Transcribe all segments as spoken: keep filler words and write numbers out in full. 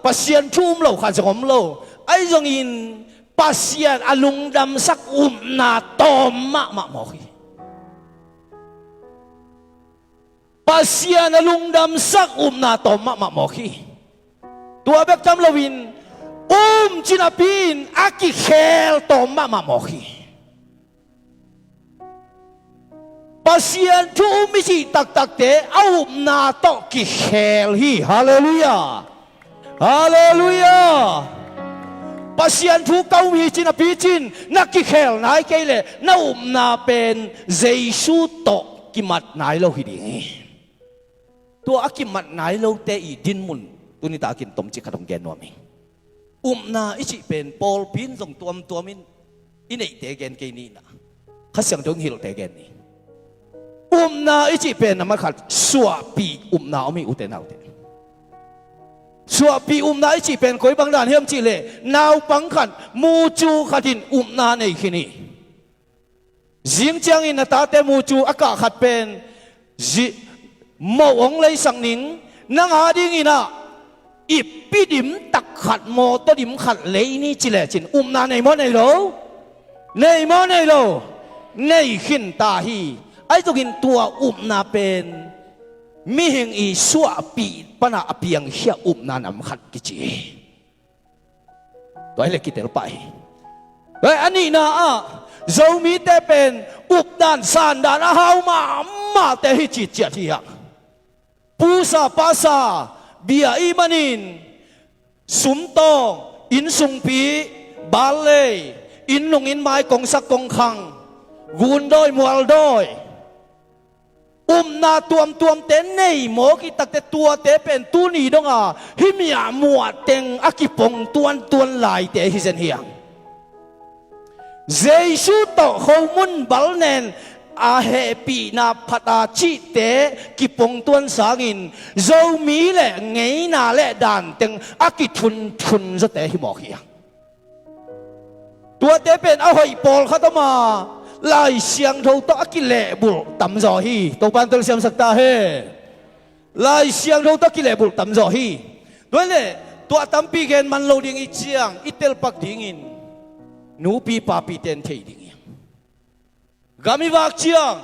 Pasian thu um lo khat zong om lo. Ahi zongin Pasian a lungdamsak upna tawm mahmah mawk hi. Pasian a lungdamsak upna tawm mahmah mawk hi. Tua bek tham loin um ci napi-in a kikhel tawm mahmah mawk hi. Pasian thu um i cih taktakte a upna tawh kikhel hi. Halleluiah. Halleluiah. Pasian thu ka um hi ci napi-in na kikhel nai kei leh na upna pen Jesu tawh kimat nai lo hi ding hi. Tua a kimat nai lote i dinmun tuni takin tomcik khat hong gen nuam hi. Upna i cih pen pawlpi in zong tuamtuam in i neihte gen kei ni. Kha Siangtho in hilhte gen ni. Upna i cih pen a mat khat suahpih upna om hi, ute naute. Suahpih upna i cih pen koi bang dan hiam cih leh naupang khat, mucu khat in upna nei khin hi. Zing ciangin a tate mucu a kah khat pen zi-, moh hong leisak ning, nang a dingin ah ippi dim tak khat, mawtaw dim khat lei ni ci lecin upna nei maw nei lo? Nei maw nei lo? Nei khin ta hi. Ahi zongin tua upna pen mihing i suahpih pan a piangkhia upna nam khat kici hi. Tua hi leh kitel pah hi. Tua hi a nihna ah Zomite pen updan sandan a hau mahmahte hi citciat hi hang. Pusa pasa bia i manin sumtawng, innsungpi, ballei, innung innmai, kongsak kongkhang, gundawi mualdawi, upna tuamtuamte nei mawk i takte, tuate pen tuni donga hih miah muah teng a kipong tuantuan laite hi zen hi hang. Jesu tawh khomun balnen a hehpihna phat a cihte kipong tuan sangin Zomi le ngeina le danteng a kithunthun zawte hi mawk hi hang. Tuate pen a hoih pawlkhat om a, Lai Siangtho tawh a kilehbulh tamzaw hi. Topan telsiamsak ta hen. Lai Siangtho tawh a kilehbulh tamzaw hi. Tua hi leh tua tampi gen man lo ding i ciang i telpak dingin nupi papite in thei ding hi. Gam i vak ciang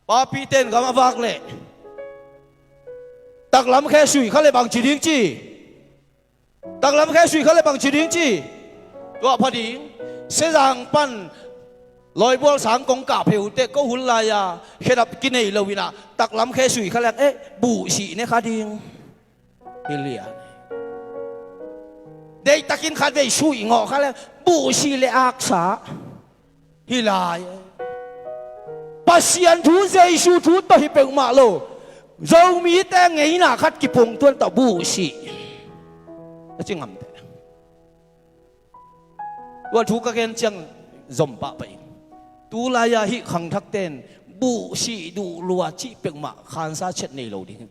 papite in gam a vak leh taklam khe sui kha leh bangci ding ci? Taklam khe sui kha leh bangci ding ci? Tua pha ding. Sezang pan lawibual sang kong kah pheuh teh ko hun lai-a khedap kinei lo in ah taklam khe sui kha leng, eh, buhsih ne kha ding. Hi lian. Deihtakin khatvei sui ngawh kha leng buhsih le aksa. Hi lai. Pasian thu, Jesu thu tawh hi peuhmah lo. Zomite ngeina khat kipong tuan tawh buhsih a ci ngamte. Tua thu ka gen ciang zom pahpah in. Tulai-a hih khangthakte in buhsih duh lua cih peuhmah khansa ciat nei lo ding.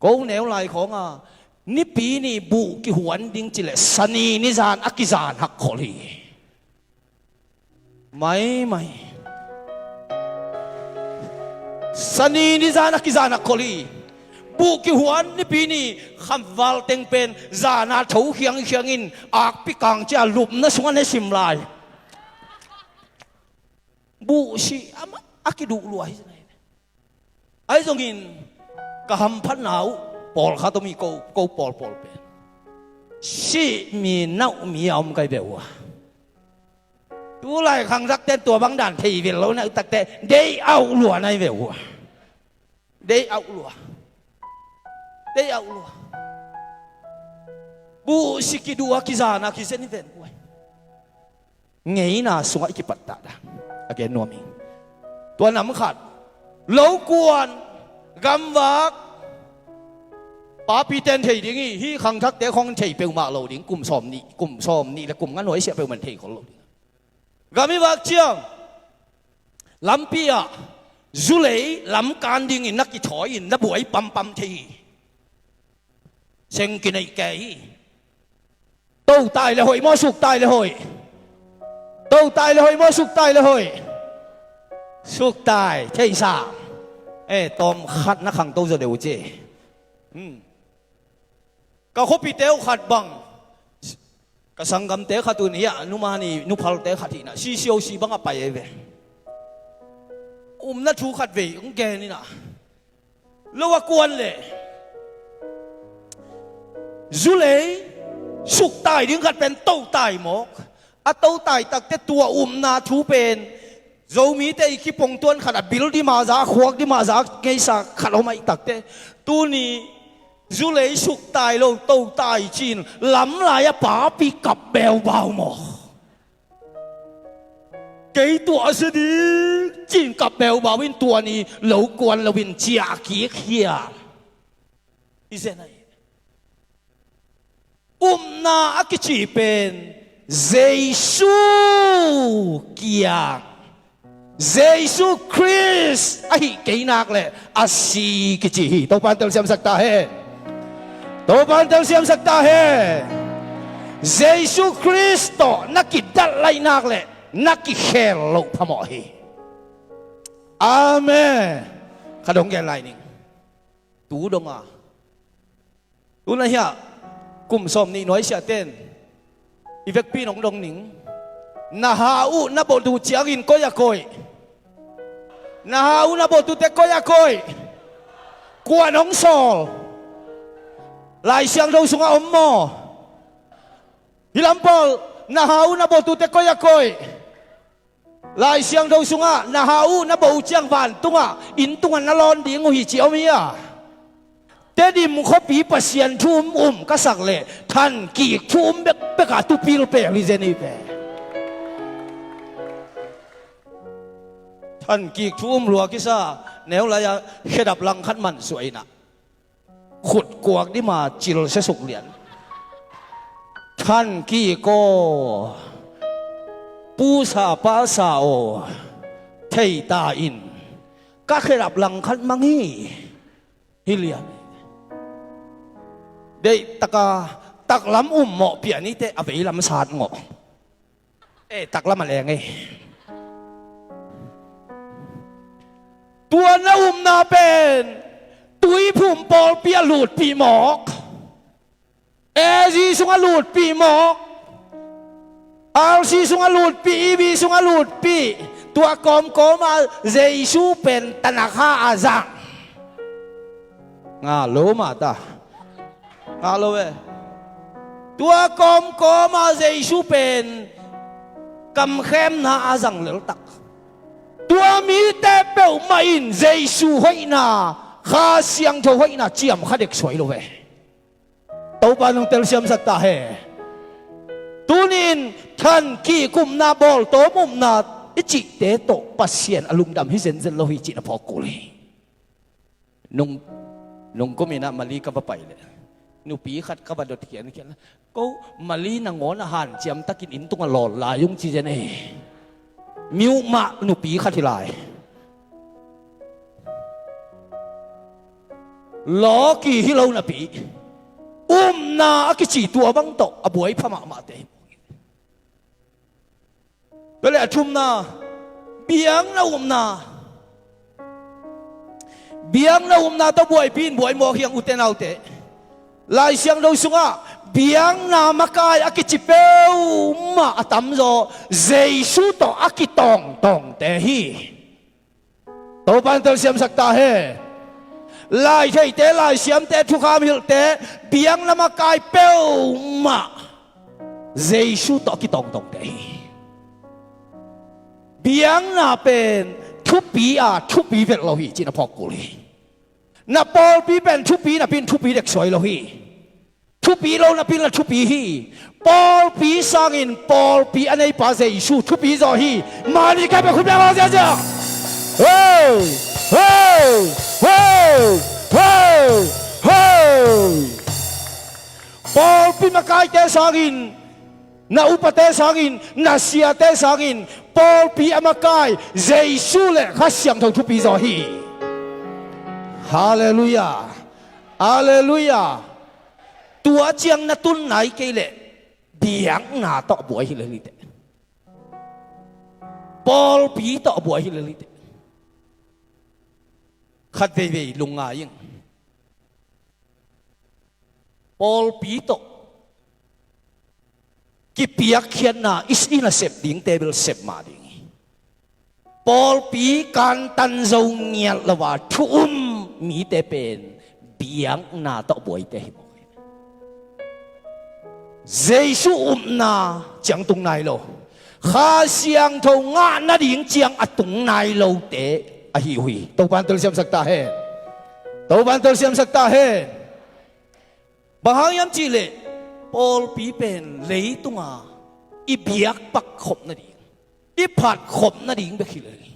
Ko neu lai khawng a Nipi ni buh kihuan ding ci leh Sani ni zan a kizan hak khol hi. Maimai. Sani ni zan a kizan hak khol hi. Buh kihuan Nipi ni khamval teng pen zan a tho khiangkhiang in akpi kang cia lupna sungah ne sim lai. Buh si a kiduh lua hi. Ahi zongin ka hamphatna uh pawlkhat om hi, ko, ko pawlpawl pen. Sih mi, nauh mi a om kai ve uh a. Tulai khangthakte tua bang dan thei vel lo na uh takte day out lua nai ve uh a. Day out lua. Day out lua. Buh si kiduh a kizan a kizen hi ven uh a. Ngeina sungah i kipat dah dah a gen nuam hi. Tua nam khat, lokuan, gamvak, papite in thei ding hi. Hih khangthakte khawng in thei peuhmah lo ding. Kum sawm nih, kum sawm nih le kum nga nuai siah peuhmah in thei khol lo ding. Gam i vak ciang lampi ah zulei lamkan dingin na kithawi in na buai pampam thei hi. Seng kinei kei hi. To tai le hoih maw, suk tai le hoih? To tai le hoih maw, suk tai le hoih? Suk tai, theihsa. Eh, tawm khat na khangto zaw deuh uh ci. Hmm. Ka khuapite uh khat bang, ka sanggamte khat uh ni a, numani nuphalte khat hi na, C C O C bang a pai ei ve. Upna thu khat vei hong gen in a, lo a kuan leh zulei suktai ding khat pen totai mawk. A totai takte tua upna thu pen Zomite i kipong tuan khat a bil dima za, a khuak dima za ngeisa khat om aih takte, tuni zulei suktai lo totai cin lamlai a papi kap beubau maw? Kei tuah a sia ding cin kap beubau in tua ni lo kuan lo in ciah kik hiam? I zen ahi. Upna a kici pen Jesu kiang, Jesu Khrist ahi kei nak leh a si kici hi. Topan telsiamsak ta hen. Topan telsiamsak ta hen. Jesu Khrist tawh na kidat laih nak leh na kikhel loh phamawh hi. Amen. Kha dong gen lai ning. Tu dong a, tu na hia, kum sawm nih nuai siaten i vekpi nong dong ning. Na ha uh na bawltu ciangin koi a koi? Na ha uh na bawltute koi a koi? Kua nong sawl? Lai Siangtho sungah om maw? Hi lam pawl, na ha uh na bawltute koi a koi? Lai Siangtho sungah na ha uh na bawh uh ciang vantungah inn tungah na lawn ding uh hi ci om hi a. Tedim khuapi Pasian thu um um ka sak leh thankik thu um bekbek a tupil pel hi zen hi ve. Thankik thu um lua kisa, neu lai-a khedap langkhat mansuah in a, khut kuak dima cil sia suk lian. Thankik aw, pusa pasa aw, thei ta in, ka khedap langkhat mang hi. Hi lian. Deih taka taklam um mawh pian i teh a veilam sat ngawh. Eh, taklam a leng ei. Tua na upna pen tuiphum pawlpi a lutpih mawk, A Z sungah lutpih mawk, R C sungah lutpih, E V sungah lutpih. Tua kawmkawm a Jesu pen tanakha a zang. Nga lo mah ta. Ngah lo ve. Tua kawmkawm a Jesu pen kamkhemna a zang leltak. Tua mite peuhmah in Jesu hoihna, Kha Siangtho hoihna ciam kha dek suai lo ve. Topa nong telsiamsak ta hen. Tuni-in thankik upna, bawltawm upna i cihte tawh Pasian a lungdam hi zenzen lo hi cih na phawk kul hi. Nung, nung kum in ah Mali ka va pai leh nupi khat ka va dot khiankhian. Ko Mali nangawn ah hanciam takin inn tungah lawl lai ung ci zen ei. Myanmar nupi khat hi lai. Lawki hi lo napi, upna a kici tua bang tawh a buai pha mahmahte hi. Tua leh a thumna, biakna upna. Biakna upna tawh buaipi in buai mawk hi hang, ute naute. Lai Siangtho sungah biakna makai a kici peuhmah a tamzaw Jesu tawh a kitawngtawngte hi. Topa in telsiamsak ta hen. Laitheite, laisiamte, thukham hilhte, biakna makai peuhmah Jesu tawh a kitawngtawngte hi. Biakna pen thupi a thupi velh lo hi cih na phawk kul hi. Na pawlpi pen thupi napi in thupi dek suai lo hi. Thupi lo napi in la thupi hi. Pawlpi sangin pawlpi a neipa Jesu thupi zaw hi. Mani kai pe khut bia ziazia. Ho! Ho! Ho! Ho! Ho! Pawlpi makaite sangin, na upate sangin, na siate sangin, pawlpi a makai Jesu le Kha Siangtho thupi zaw hi. Halleluiah. Halleluiah. Tua ciang na tun nai kei leh biakna tawh buai hi lel hi teh. Pawlpi tawh buai hi lel hi teh. Khat veivei lungngai ing. Pawlpi tawh kipiakkhiatna i nasep dingte bel sep mah ding hi. Pawlpi kantan zo ngiat lo a thu um mite pen biakna tawh buaite hi mawk hi. Jesu upna ciang tung nai lo, Kha Siangtho ngah nading ciang a tung nai lote ahi uh hi. Topa'n telsiamsak ta hen. Topa'n telsiamsak ta hen. Bang hang hiam cihleh pawlpi pen leitunga i biakpak khop nading, i phat khop nading bek hi lo hi.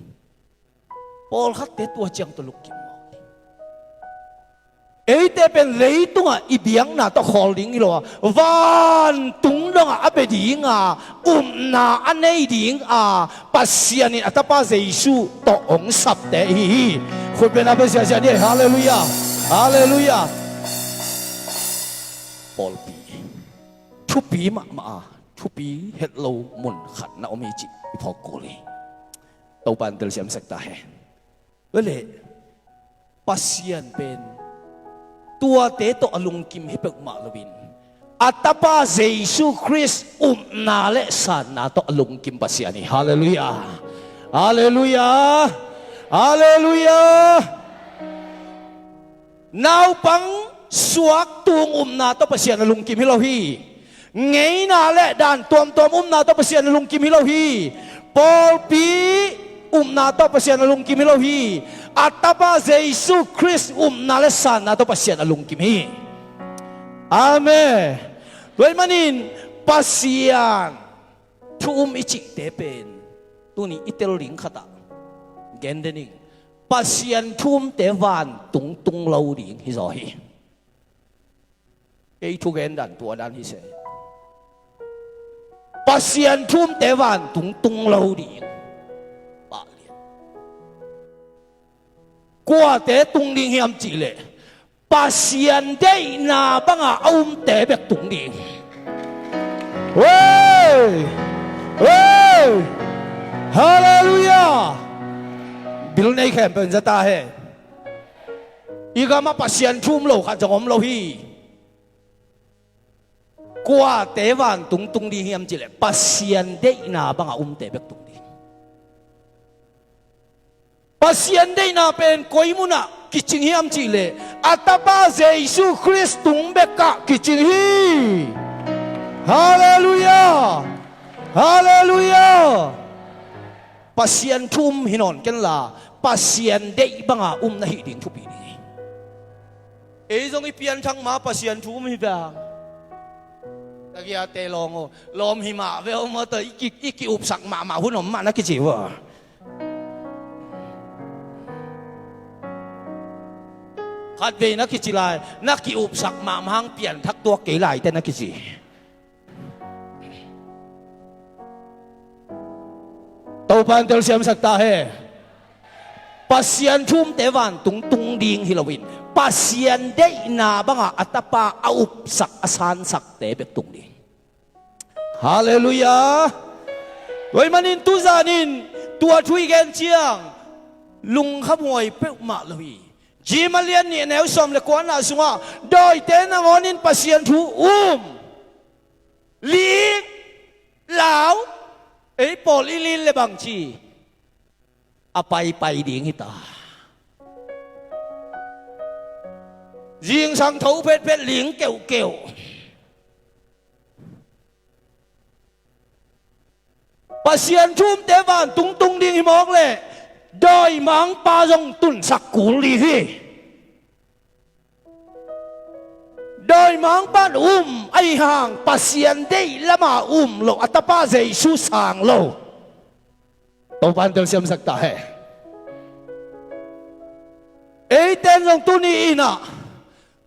Pawlkhatte tua ciang tawh lungkim mawk hi. Eite pen leitungah i biakna tawh khawl ding hi lo a, vantung dongah a bia dinga upna a nei dinga Pasian in a Tapa Jesu tawh hong sapte ihi hi. Khutbetna pia siasia ni. Halleluiah. Halleluiah. Pawlpi thupi mahmah a, thupi hetlo mun khat na om hi cih i phawk kul hi. Topa'n telsiamsak ta hen. Tua leh Pasian pen tuate tawh a lungkim hi peuhmah loin a Tapa Jesu Khrist upna le sanna tawh a lungkim Pasian hi. Halleluiah. Halleluiah. Halleluiah. Naupang suak tung upna tawh Pasian a lungkim hi lo hi. Ngeina le dan tuamtuam upna tawh Pasian a lungkim hi lo hi. Pawlpi upna tawh Pasian a lungkim hi lo hi. A Tapa Jesu Khrist upna le sanna tawh Pasian a lungkim hi. Amen. Tua ahih manin Pasian thu um i cihte pen tuni i tel ding khatah gen den ing. Pasian thu umte vantung tung lo ding hi zaw hi. Kei thugen dan tua dan hi se. Pasian thu umte vantung tung lo ding. Pah lian. Kuate tung ding hiam cihleh Pasian deihna banga a umte bek tung ding. Hei! Hei! Halleluiah. Bil nei khempeuh in za ta hen. I gamah Pasian thu um lo khat zong om lo hi. Kuate vantung tung ding hiam cihleh Pasian deihna banga umte bek tung ding. Pasian deihna pen koi munah kicing hiam cihleh a Tapa Jesu Khrist tung bekah kicing hi. Halleluiah. Halleluiah. Pasian thu um hi nawn kenla Pasian deih banga um na hih ding thupi ding hi. Ei zong i pianthak ma Pasian thu um hi vang. Takiate lawng aw, lawm hi mah ve aw, mawtaw i ki, i ki-upsak mahmah hun om mah na kici uh a. Khatvei na kici lai, na ki-upsak mahmah hang pianthak tuak kei laite na kici. Topa'n telsiamsak ta hen. Pasian thu umte vantung tung ding hi loin Pasian deihna banga a Tapa a upsak a sansakte bek tung ding. Halleluiah. Tua ahih manin tuzanin tua thu i gen ciang lungkham huai peuhmah lo hi. Jeim a lian nih a neu sawm le kuana sungah dawite nangawnin Pasian thu um, ling, lau, ei pawl i lin le bangci a paipai ding hita. Zingsang tho phetphet ling keuhkeuh. Pasian thu umte vantung tung ding hi mawk leh dawimangpa zong tunsak kul ding hi. Dawimangpa'n um ahi hang Pasian deih lama um lo a Tapa Jesu sang lo. Topa'n telsiamsak ta hen. Eite'n zong tuni inah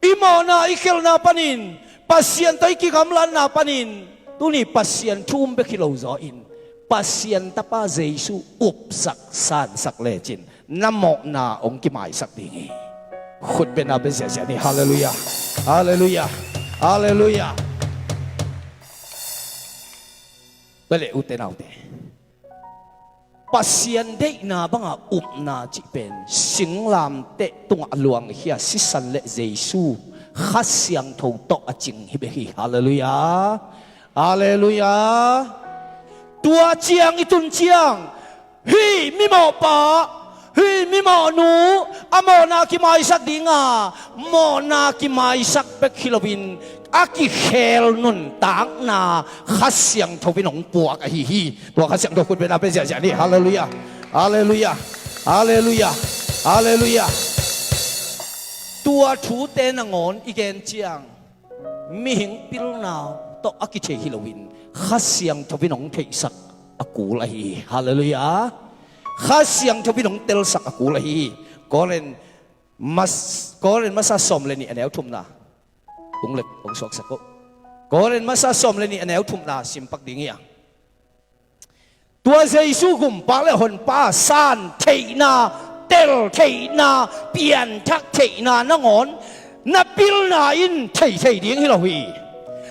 i mawhna i khelhna panin Pasian tawh i kigamlatna panin tuni Pasian thu um bek hi lo zaw in Pasian Tapa Jesu upsak sansak lecin na mawhna hong kimaisak ding hi. Khutbetna pia siasia ni. Halleluiah. Halleluiah. Halleluiah. Tua leh ute naute, Pasian deihna banga upna cih pen singlamteh tungah luangkhia sisan le Jesu Kha Siangtho tawh a cing hi bek hi. Halleluiah. Halleluiah. Tua ciang i tun ciang, hih mimawhpa, hih mimawhnu a mawhna kimaisak dinga, mawhna kimaisak bek hi loin a kikhel nuntakna Kha Siangtho in hong puak ahi hi. Tua Kha Siangtho khutbetna pia ziahziah ni. Halleluiah. Halleluiah. Halleluiah. Halleluiah. Tua thute nangawn i gen ciang, mihing pilna tawh a kithei hi loin Kha Siangtho in hong theihsak a kul ahi hi. Halleluiah. Kha Siangtho in hong telsak a kul ahi hi. Korin mas-, Korin masa sawm le nih a neu thumna. Tung lek hong suaksak uh. Korin masa sawm le nih a neu thumna simpak ding hi a. Tua Jesu gumpa le honpa san theihna, tel theihna, pianthak theihna nangawn na pilna in thei thei ding hi lo hi.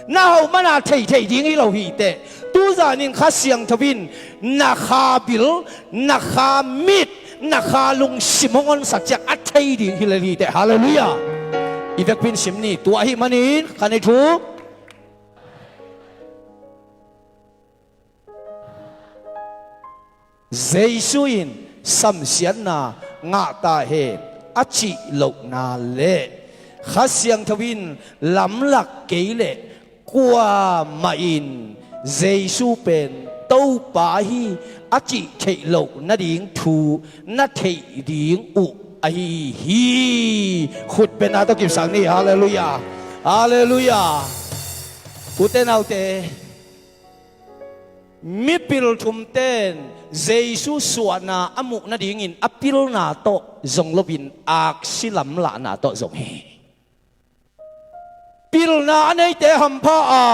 Na hauh mana thei thei ding hi lo hi teh. Tuzanin Kha Siangtho in na kha bil, na kha mit, na kha lungsim hong honsak ciang a thei ding hi lel hi teh. Halleluiah. I vekpi in sim ni. Tua ahih manin khan ei thu. Jesu in samsiatna ngah ta hen a cih lohna le Kha Siangtho in lamlak kei leh kuamah in Jesu pen Topa hi a cih theih loh nading thu na theih ding uh ahi hi. Khutbetna tawh kipsak ni. Halleluiah. Halleluiah. Ute naute, mipil thumte in Jesu suahna a muh nadingin a pilna tawh zong loin aksi lamlahna tawh zong hi. Pilna a neite hampha a,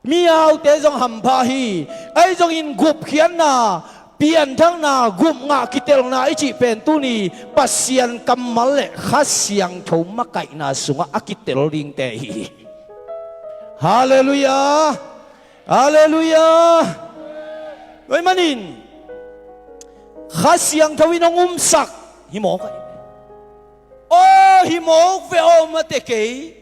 mihaute zong hampha hi. Ahi zongin gupkhiatna, pianthakna, gupngah kitelna i cih pen tuni Pasian kammal le Kha Siangtho makaihna sungah a kitel dingte hi. Halleluiah. Halleluiah. Tua ahih manin Kha Siangtho in hong umsak hi mawk ahi. Aw, hi mawk ve aw, mate kei,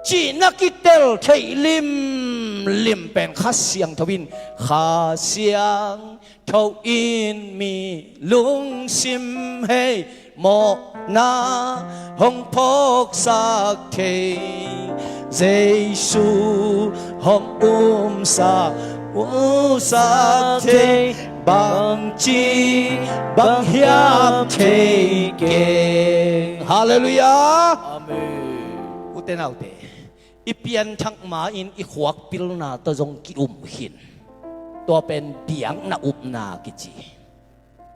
cih na kitel theih limlim pen Kha Siangtho in, Kha Siangtho in mi lungsim hei mawhna hong phawksak thei, Jesu hong umsak, umsak thei, bangci bang hiam thei keng. Halleluiah. Amen. Ute naute, i pianthak ma-in i khuak pilna tawh zong ki-um khin. Tua pen biakna upna kici.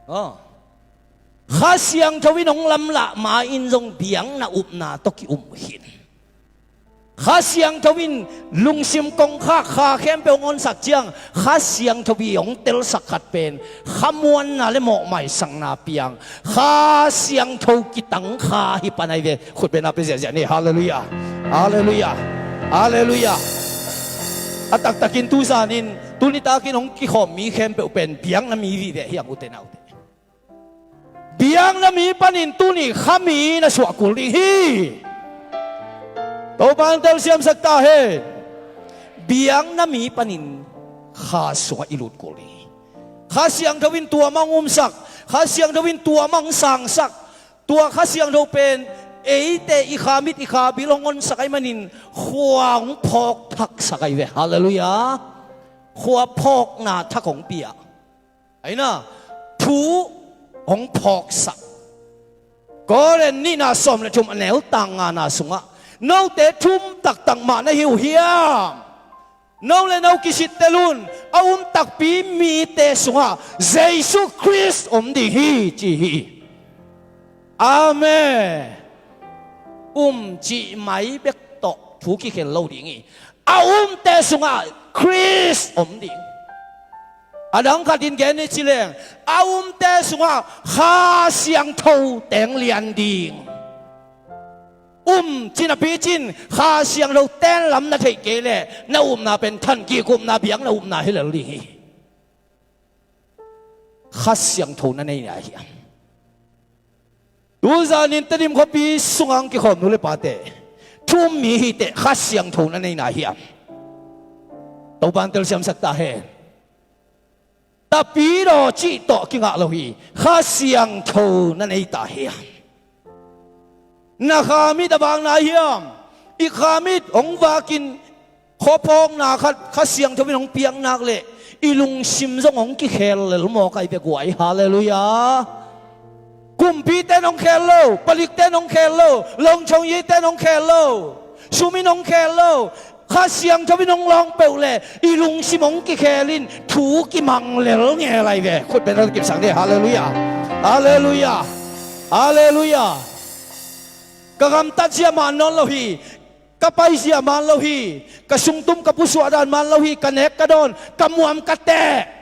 Aw. Kha Siangtho in hong lamlah ma-in zong biakna upna tawh ki-um khin. Kha Siangtho in lungsim kongkhak kha khempeuh hong honsak ciang, Kha Siangtho in hong telsak khat pen khamuanna le mawhmaisakna piang, Kha Siangtho kitang kha hi pan ahi ve. Khutbetna pia ziahziah ni. Halleluiah. Halleluiah. Halleluiah. A taktakin tuzanin, tunitakin hong kikhawm mi khempeuh pen biakna mi vive hi hang, ute naute. Biakna mi panin tuni kha mi na suah kul ding hi. Topa in telsiamsak ta hen. Biakna mi panin kha sungah i lut kul ding hi. Kha Siangtho in tua mah hong umsak, Kha Siangtho in tua mah hong sangsak. Tua Kha Siangtho pen eite i kha mit, i kha bil hong honsak ahih manin khua hong phawk thaksak ahi ve. Halleluiah. Khua phawkna thak hong pia. Ahi na, thu hong phawksak. Korin nihna sawm le thum a neu tang ngana sungah, note thum taktak mah na hi uh hiam? No le no kisittel un, a um takpi mite sungah Jesu Khrist om ding hi, ci hi. Amen. Um cih mai bek tawh thu kikhel lo ding hi. A umte sungah Khrist om ding. A dang khatin gen ni ci leng, a umte sungah Kha Siangtho teng lian ding. Um cih napi cin Kha Siangtho ten lam na theih kei leh na upna pen than kik upna, biakna upna hi lel ding hi. Kha Siangtho na nei na hiam? Tuzanin Tedim khuapi sungah hong kikhawm nu le pate, Thu um mi hi teh Kha Siangtho na nei nai hiam? Topa'n telsiamsak ta hen. Tapidaw cih tawh kingah lo hi. Kha Siangtho na nei ta hiam? Na khamit a vak nai hiam? I khamit hong vakin khuaphawkna khat Kha Siangtho in hong piak nak leh i lungsim zong hong kikhel lel mawk ai ve guai. Halleluiah. Kumpite'n hong khel lo, palikte'n hong khel lo, longchongyite'n hong khel lo, sum in hong khel lo, Kha Siangtho in hong lawng peuh leh i lungsim hong kikhel in thu kimang lel ngel ai ve. Khut beng na kipsak ni. Halleluiah. Halleluiah. Halleluiah. Ka gamtat zia man nawn lo hi. Ka pai zia man lo hi. Ka sungtum ka pusuah dan man lo hi. Ka nek ka dawn, ka muam ka teh,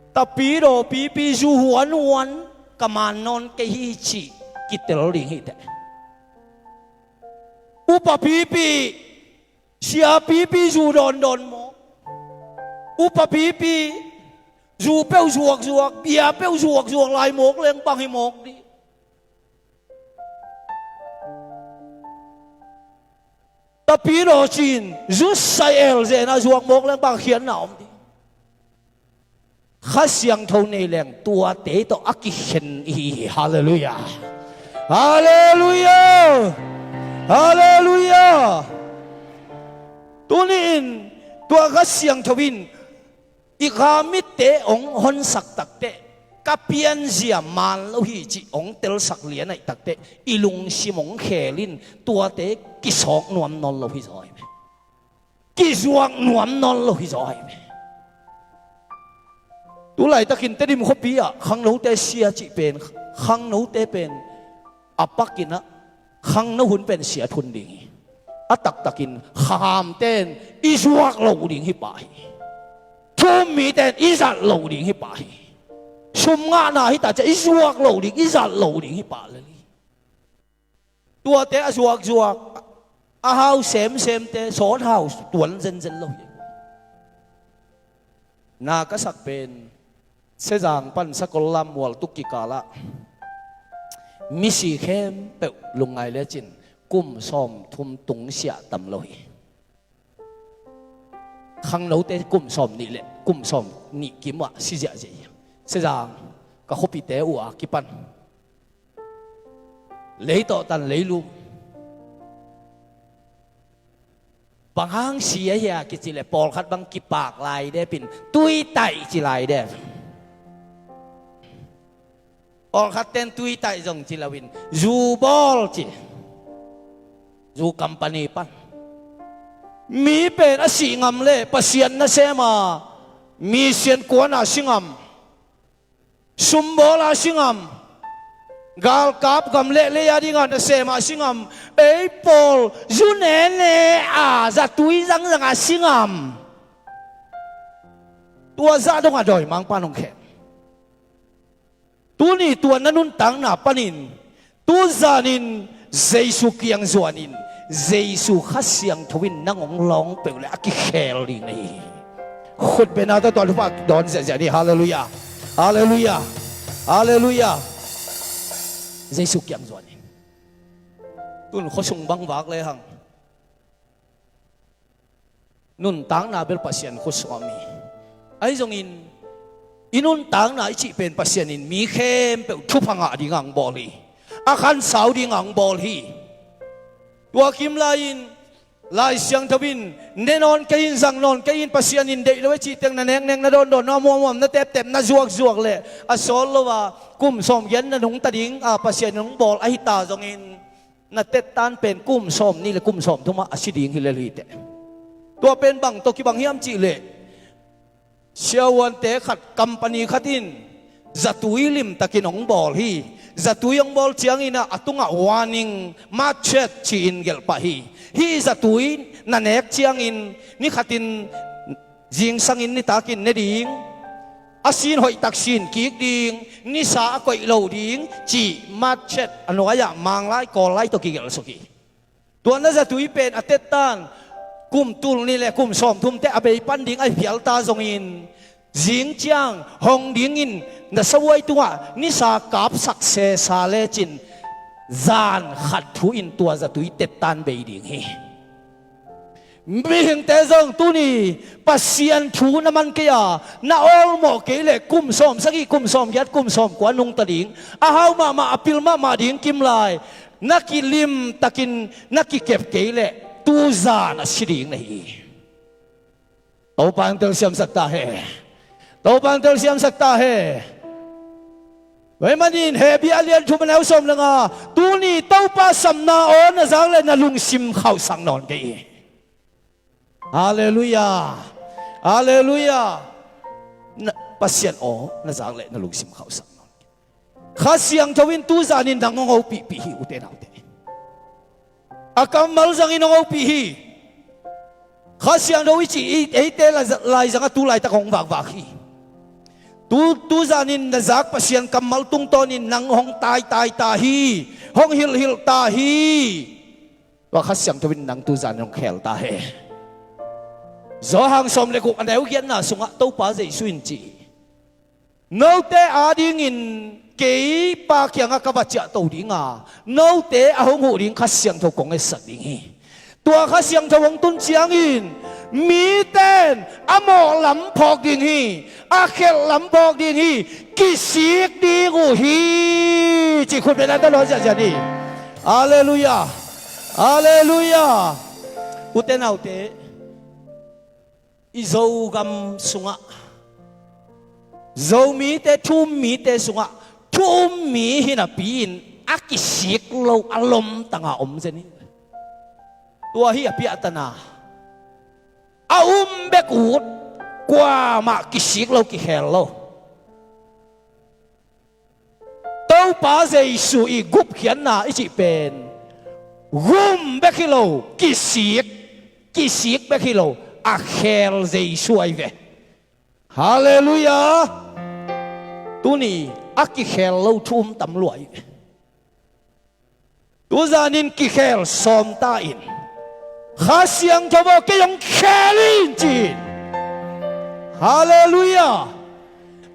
tapidaw pipi, zu huanhuan ka man nawn kei hi cih kitel ding hi teh. Upa pipi, sia pipi, zu dawndawn mawk. Upa pipi, zu peuh zuakzuak, bia peuh zuakzuak lai mawk leng bang hi mawk ding. Tapidaw ci-in zu sai el zen a zuak mawk leng bang khiatna om ding. Kha Siangtho nei leng tuate tawh a kikhen i hi hi. Halleluiah. Halleluiah. Halleluiah. Tuni-in tua Kha Siangtho in i khamitte hong honsak takteh, ka pianzia man lo hi cih hong telsak lian ahih takteh, i lungsim hong khel in tuate kisawk nuam nawn lo hi zaw hi ve. Kizuak nuam nawn lo hi zaw hi ve. Tu laitakin Tedim khuapi ah khangnote sia cih pen, khangnote pen a pakin ah khangno hun pen siat hun ding hi. A taktakin khamte'n i zuak loh ding hi pah hi. Thu um mite'n i zat loh ding hi pah hi. Sum ngahna hi ta ciang i zuak loh ding, i zat loh ding hi pah lel hi. Tuate a zuakzuak, a hau semsemte sawn hau tuan zenzen lo hi. Na ka sak pen Sezang pan Sakollam mualtuk kikalah misi khempeuh lungngai lecin kum sawmthum tung siah tam lo hi. Khangnote kum sawmnih le kum sawmnih kim ah si ziahziah hi. Sezang ka khuapite uh a kipan lei tawh tan lei lum. Bang hang si ahia kici leh pawlkhat bang kipak lai dep in, tui taih ci lai dep. Pawlkhat ten tui taih zong ci lo in, zu bawl ci. Zu company pan. Mi pen a sih ngam leh Pasian nasem a, mi sian kuan a si ngam. Sum bawl a si ngam, galkap gam leh lei a ding a nasem a si ngam, ei pawl zu nene a zatui zangzang a si ngam. Tua zah dong a dawimangpa nong khen. Tuni tua na nuntakna panin, tu zanin Jesu kiang zuanin, Jesu Kha Siangtho in nang hong lawng peuh leh a kikhel ding na hi. Khut beng na tawh tua thupha dawn ziahziah ni. Halleluiah. Halleluiah. Halleluiah. Jesu kiang zuanin. Tun khuasung bang vak lehang nuntakna bel Pasian khut sung a mi. Ahi zongin i nuntakna i cih pen Pasian in mi khempeuh thupha ngah ding a hong bawl hi. A khansau ding a hong bawl hi. Tua kim lai-in Lai Siangtho in ne nawn kei in, zang nawn kei in, Pasian in deih lo e cih teng na neknek, na dawndawn, na muammuam, na teptep, na zuakzuak leh a sawt lo a kum sawm giat na nungta ding a Pasian in hong bawl ahi ta zongin na tettan pen kum sawmnih le kum sawmthum ah a si ding hi lel hi teh. Tua pen bang tawh kibang hiam cih leh, siavuante khat, company khat in zatui limtakin hong bawl hi. Zatui hong bawl ciangin ah a tungah warning, matchet ci-in gelh pah hi. Hih zatui na nek ciangin ni khatin zingsangin nitakin ne ding, a sin hoihtak sin kik ding, nisa a koih lo ding cih matchet a nuai-ah Manglai Kawllai tawh kigelh suk hi. Tua na zatui pen a tettan kum tul nih le kum sawmthum teh a bei pan ding ahi phial ta zongin, zing ciang hong dingin na savuai tungah nisa kapsak sesa lecin zan khat thu in tua zatui tettan bei ding hi. Mihingte zong tuni Pasian thu na man kei a, na awlmawh kei leh kum sawm sagih, kum sawm giat, kum sawm kua nungta ding, a hau mahmah, a pil mahmah ding kimlai na kilim takin na kikep kei leh tuzan a si ding na hi. Topa in telsiamsak ta hen. Topa in telsiamsak ta hen. Tua ahih manin Hebru a lian thum a neu sawm le nga, tuni Topa sapna aw na zak leh na lungsim khauhsak nawn kei hi. Halleluiah. Halleluiah. Na, Pasian aw na zak leh na lungsim khauhsak nawn kei hi. Kha Siangtho in tuzanin nang hong hopihpih hi, ute naute. A kammal zangin hong hopih hi. Kha Siangtho i cih i, eite la-, laizangah tu laitak hong vakvak hi. Tu, tuzanin na zak Pasian kammal tungtawnin nang hong taitai ta hi, hong hilhhilh ta hi. Tua Kha Siangtho in nang tuzanin hong khel ta hen. Johan sawm le guk a neu giatna sungah Topa Jesu in ci hi. Note adingin kei Pa kiangah ka va ciahto ding a, note a hong huh ding Kha Siangtho kong etsak ding hi. Tua Kha Siangtho hong tun ciangin mite in a mawh lam phawk ding hi, a khelh lam phawk ding hi, kisik ding uh hi, ci khut bengna tawh lawn ziahziah ni. Halleluiah. Halleluiah. Ute naute, i Zogam sungah, Zomite, thu-um mite sungah, thu-um mi hi napi-in a kisik lo a lomtang a om zen hi. Tua hi a piahtana. A um bek ut, kuamah kisik lo, kikhel lo. Topa Jesu i gupkhiatna i cih pen gum bek hi lo, kisik, kisik bek hi lo, a khel Jesu ahi ve. Halleluiah. Tuni a kikhel lo thu-um tam lua hi ve. Tuzanin kikhel sawm ta in, Kha Siangtho aw, kei hong khel in, ci in. Halleluiah.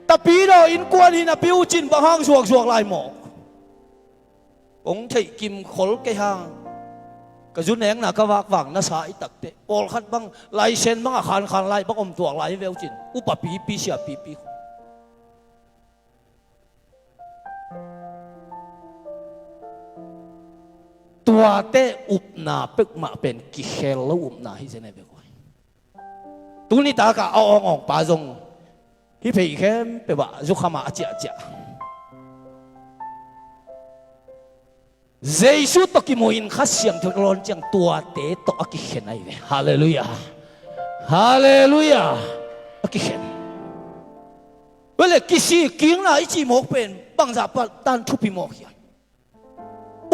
Tapidaw innkuan hi napi uh cin bang hang zuakzuak lai maw? Kong theih kimkhol kei hang. Ka zu nekna ka vakvak na sa i takteh, pawlkhat bang laisen bang a khankhan lai bang om tuak lai hi ve uh cin, upa pipi, sia pipi. Tuate upna peuhmah pen kikhel lo upna hi zen hi ve koi. Tuni takah a awngawng pa zong hih phei khempeuh ah zukham ah a ciahciah. Jesu tawh kimu in Kha Siangtho lawn ciang tuate tawh a kikhen ahi ve. Halleluiah. Halleluiah. A kikhen. Tua leh kisik kikna i cih mawk pen bangzah pah tan thupi mawk hiam?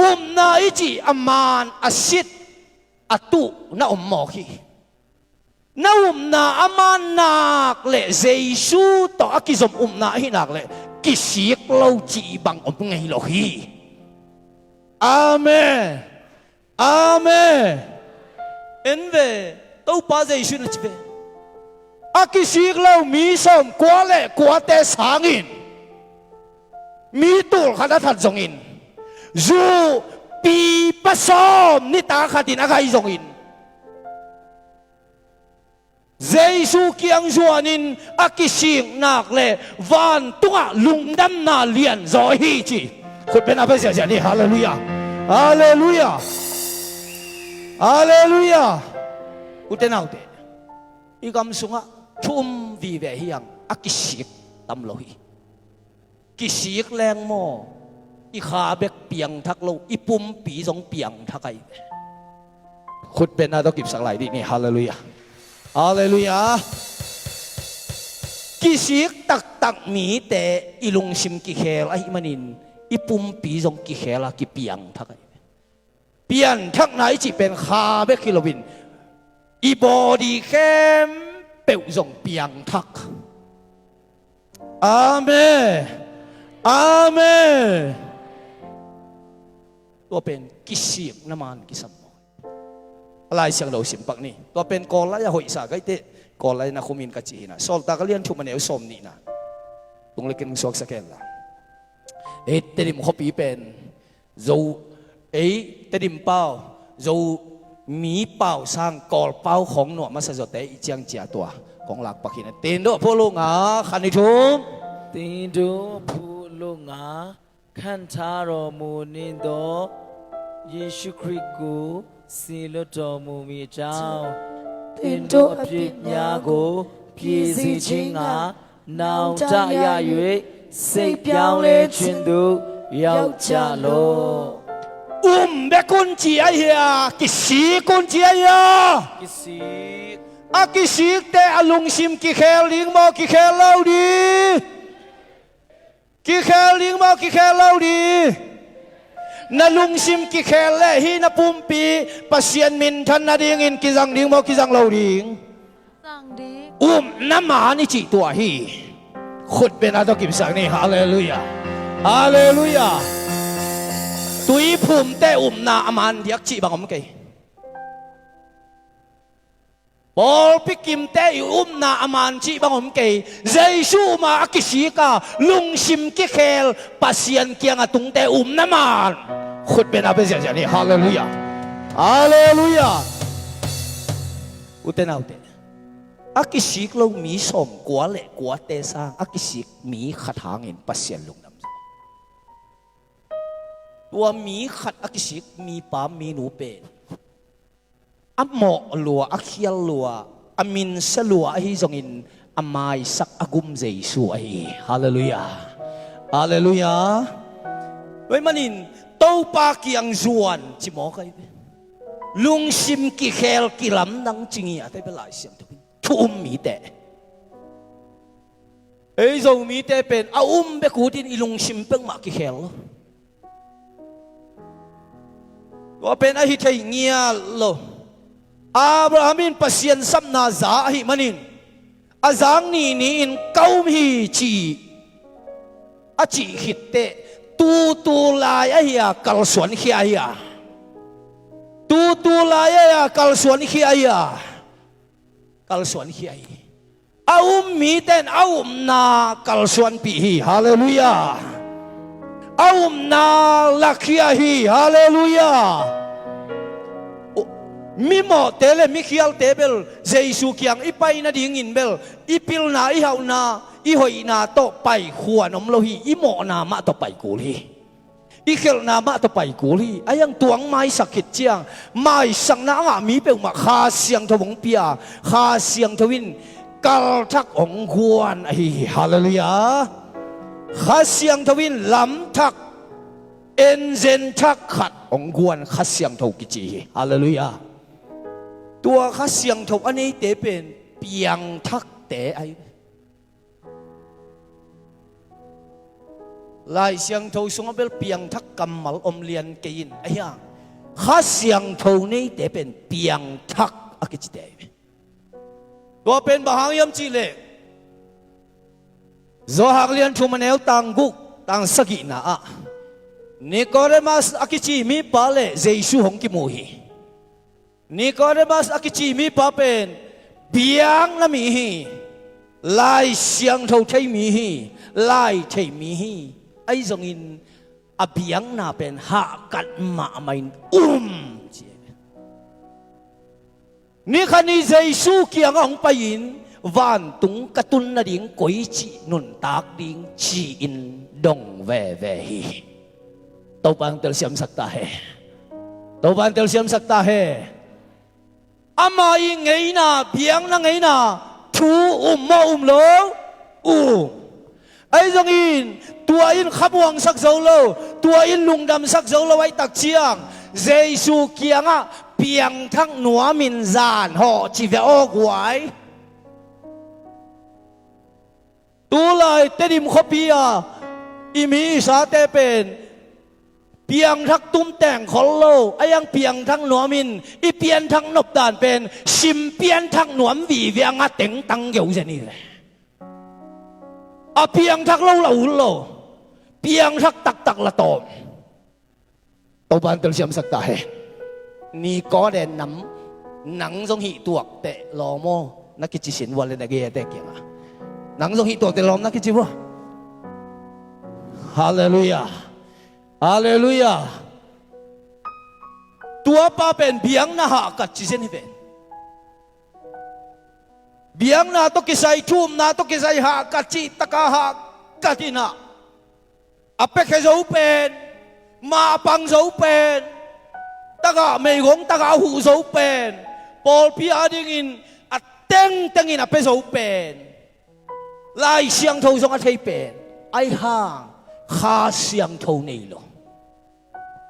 Upna i cih a man, a sit, a tuh na om mawk hi. Na upna a man nak leh Jesu tawh a kizom upna ahi nak leh kisik lo cih bang om ngei lo hi. Amen. Amen. En ve, Topa Jesu in a ci ve. A kisik lo mi sawm kua le kuate sangin, mi tul khat a that zongin, zu pipa sawm nitak khatin a gai zongin, Jesu kiang zuanin a kisik nak leh vantungah lungdamna lianzaw hi ci. Khut bengna pia ziahziah ni. Halleluiah. Halleluiah. Halleluiah. Ute naute, i gam sungah thu-um vive hi hang, a kisik tam lo hi. Kisik leng maw, i kha bek piangthak lo, i pumpi zong piangthak ahi ve. Khut bengna tawh kipsak lai dih ni. Halleluiah. Halleluiah. Kisik taktak mite i lungsim kikhel ahih manin i pumpi zong kikhel a, kipiangthak ahi ve. Pianthakna i cih pen kha bek hi loin i body khempeuh zong piangthak. Amen. Amen. Tua pen kisikna man kisam maw? A Lai Siangtho sim pak ni. Tua pen Kawl lai-ah hoihsa ka hih teh, Kawl lai-ah na khumin ka ci hi na. Sawltak a lian thum a neu sawm nihna. Tung le kin suaksak hen la. Ei Tedim khuapi pen Zo, Ei, Tedim pau, Zomi pau sang Kawl pau khawng nuam masa zawte i ciang cia tua kong lak pak hi na. Tin dawh phuh lungah khan i thum. Tin dawh phuh lungah khan tha raw mu nin dawh, Yesu Khrist ku si lo taw mu mi caw. Tin dawh a pit nya ku, pit zi chinga, နောင်တရ၍ စိတ်ပြောင်းလဲခြင်းသို့ ရောက်ကြလော့။ Um bek un ci ahi a, kisik un ci ahi a. Kisik. A kisikte a lungsim kikhel ding maw, kikhel lo ding? Kikhel ding maw, kikhel lo ding? Na lungsim kikhel leh hih na pumpi Pasian minthan nadingin kizang ding maw, kizang lo ding? Upna man i cih tua hi. Khutbetna tawh kipsak ni. Halleluiah. Halleluiah. Tuiphumte upna a man diak cih bang om kei. Pawlpi kimte i upna a man cih bang om kei. Jesu um a, a kisik a, lungsim kikhel, Pasian kiang a tungte upna man. Khutbetna pia ziahziah ni. Halleluiah. Halleluiah. Ute naute, a kisik lo mi sawmkua le kuate sang a kisik mi khat hangin Pasian lungdam. Tua mi khat a kisik mipa minu pen a mawh lua, a khial lua, a minsia lua ahi zongin a maisak a gum Jesu ahi hi. Halleluiah. Halleluiah. Tua ahih manin Topa kiang zuan ci mawk ahi ve. Lungsim kikhel kilamdang ci ngiat ahi ve Lai Siangtho in. Thu um mite. Ei Zomite pen a um bek utin i lungsim peuhmah kikhel lo. Tua pen ahi thei ngial lo. Abraham in Pasian sapna za ahih manin a zang ni ni-in ka um hi ci a cih khitteh tutu lai ahi a kalsuan khia ahi a. Tutu lai ahi a kalsuan khia ahi a. Kalsuan khia hi. A um mite in a upna kalsuanpih hi. Halleluiah. A upna lakhia hi. Halleluiah. Mimawhte le mikhialte bel Jesu kiang i pai nadingin bel i pilna, i hauhna, i hoihna tawh pai khuan om lo hi. I mawhna mah tawh pai kul hi. I khelhna mah tawh pai kul hi. A hiang tuang maisak khit ciang, maisakna a ngah mi peuhmah Kha Siangtho hong pia. Kha Siangtho in kalthak hong guan ahi hi. Halleluiah. Kha Siangtho in lamthak, engine thak khat hong guan Kha Siangtho kici hi. Halleluiah. Tua Kha Siangtho a neite pen piangthakte ahi. Lai Siangtho sungah bel piangthak kammal om lian kei in a hiang. Kha Siangtho neite pen piangthak a kicite. Tua pen bang hang hiam cihleh, Johan lian thum a neu tang guk, tang sagihna ah Nikodemas a kici mipa le Jesu hong kimu hi. Nikodemas a kici mipa pen biakna mi hi. Lai Siangtho thei mi hi. Lai thei mi hi. Ahi zongin a biakna pen hahkat mahmah in um ci. Ni khat ni Jesu kiangah hong pai-in vantung ka tun nading koici nuntak ding ci-in dong veve hi. Topa in telsiamsak ta hen. Topa in telsiamsak ta hen. Ama ii ngeina, biakna ngeina thu um maw, um lo? Um. Ahi zongin tua in khamuangsak zo lo, tua in lungdamsak zo lo ahih tak ciang Jesu kiangah piangthak nuamin zan hawh ci ve aw guai. Tulai Tedim khuapi-a i mi i sate pen piangthak tum teng khol lo, a hiang piangthak nuamin i pianthak nopdan pen sim pianthak nuam vive a nga tengtang geu zen hi ve. A piangthak lo la ut lo, piangthak taktak la tawm. Topa in telsiamsak ta hen. Nikodemas, nang zong hih tuakteh lawm aw, na kici sin vua le na gei-ate kiangah. Nang zong hih tuakteh lawm na kici vua. Halleluiah. Halleluiah. Tua pa pen biakna hahkat ci zen hi ven. Biakna tawh kisai, thumna tawh kisai hahkat cih taka hahkat in ah, a piakhia zo pen, mah a pang zo pen, tagah meigong tagah a huh zo pen, pawlpi a dingin a tengtengin a pia zo pen, Lai Siangtho zong a thei pen, ahi hang Kha Siangtho nei lo,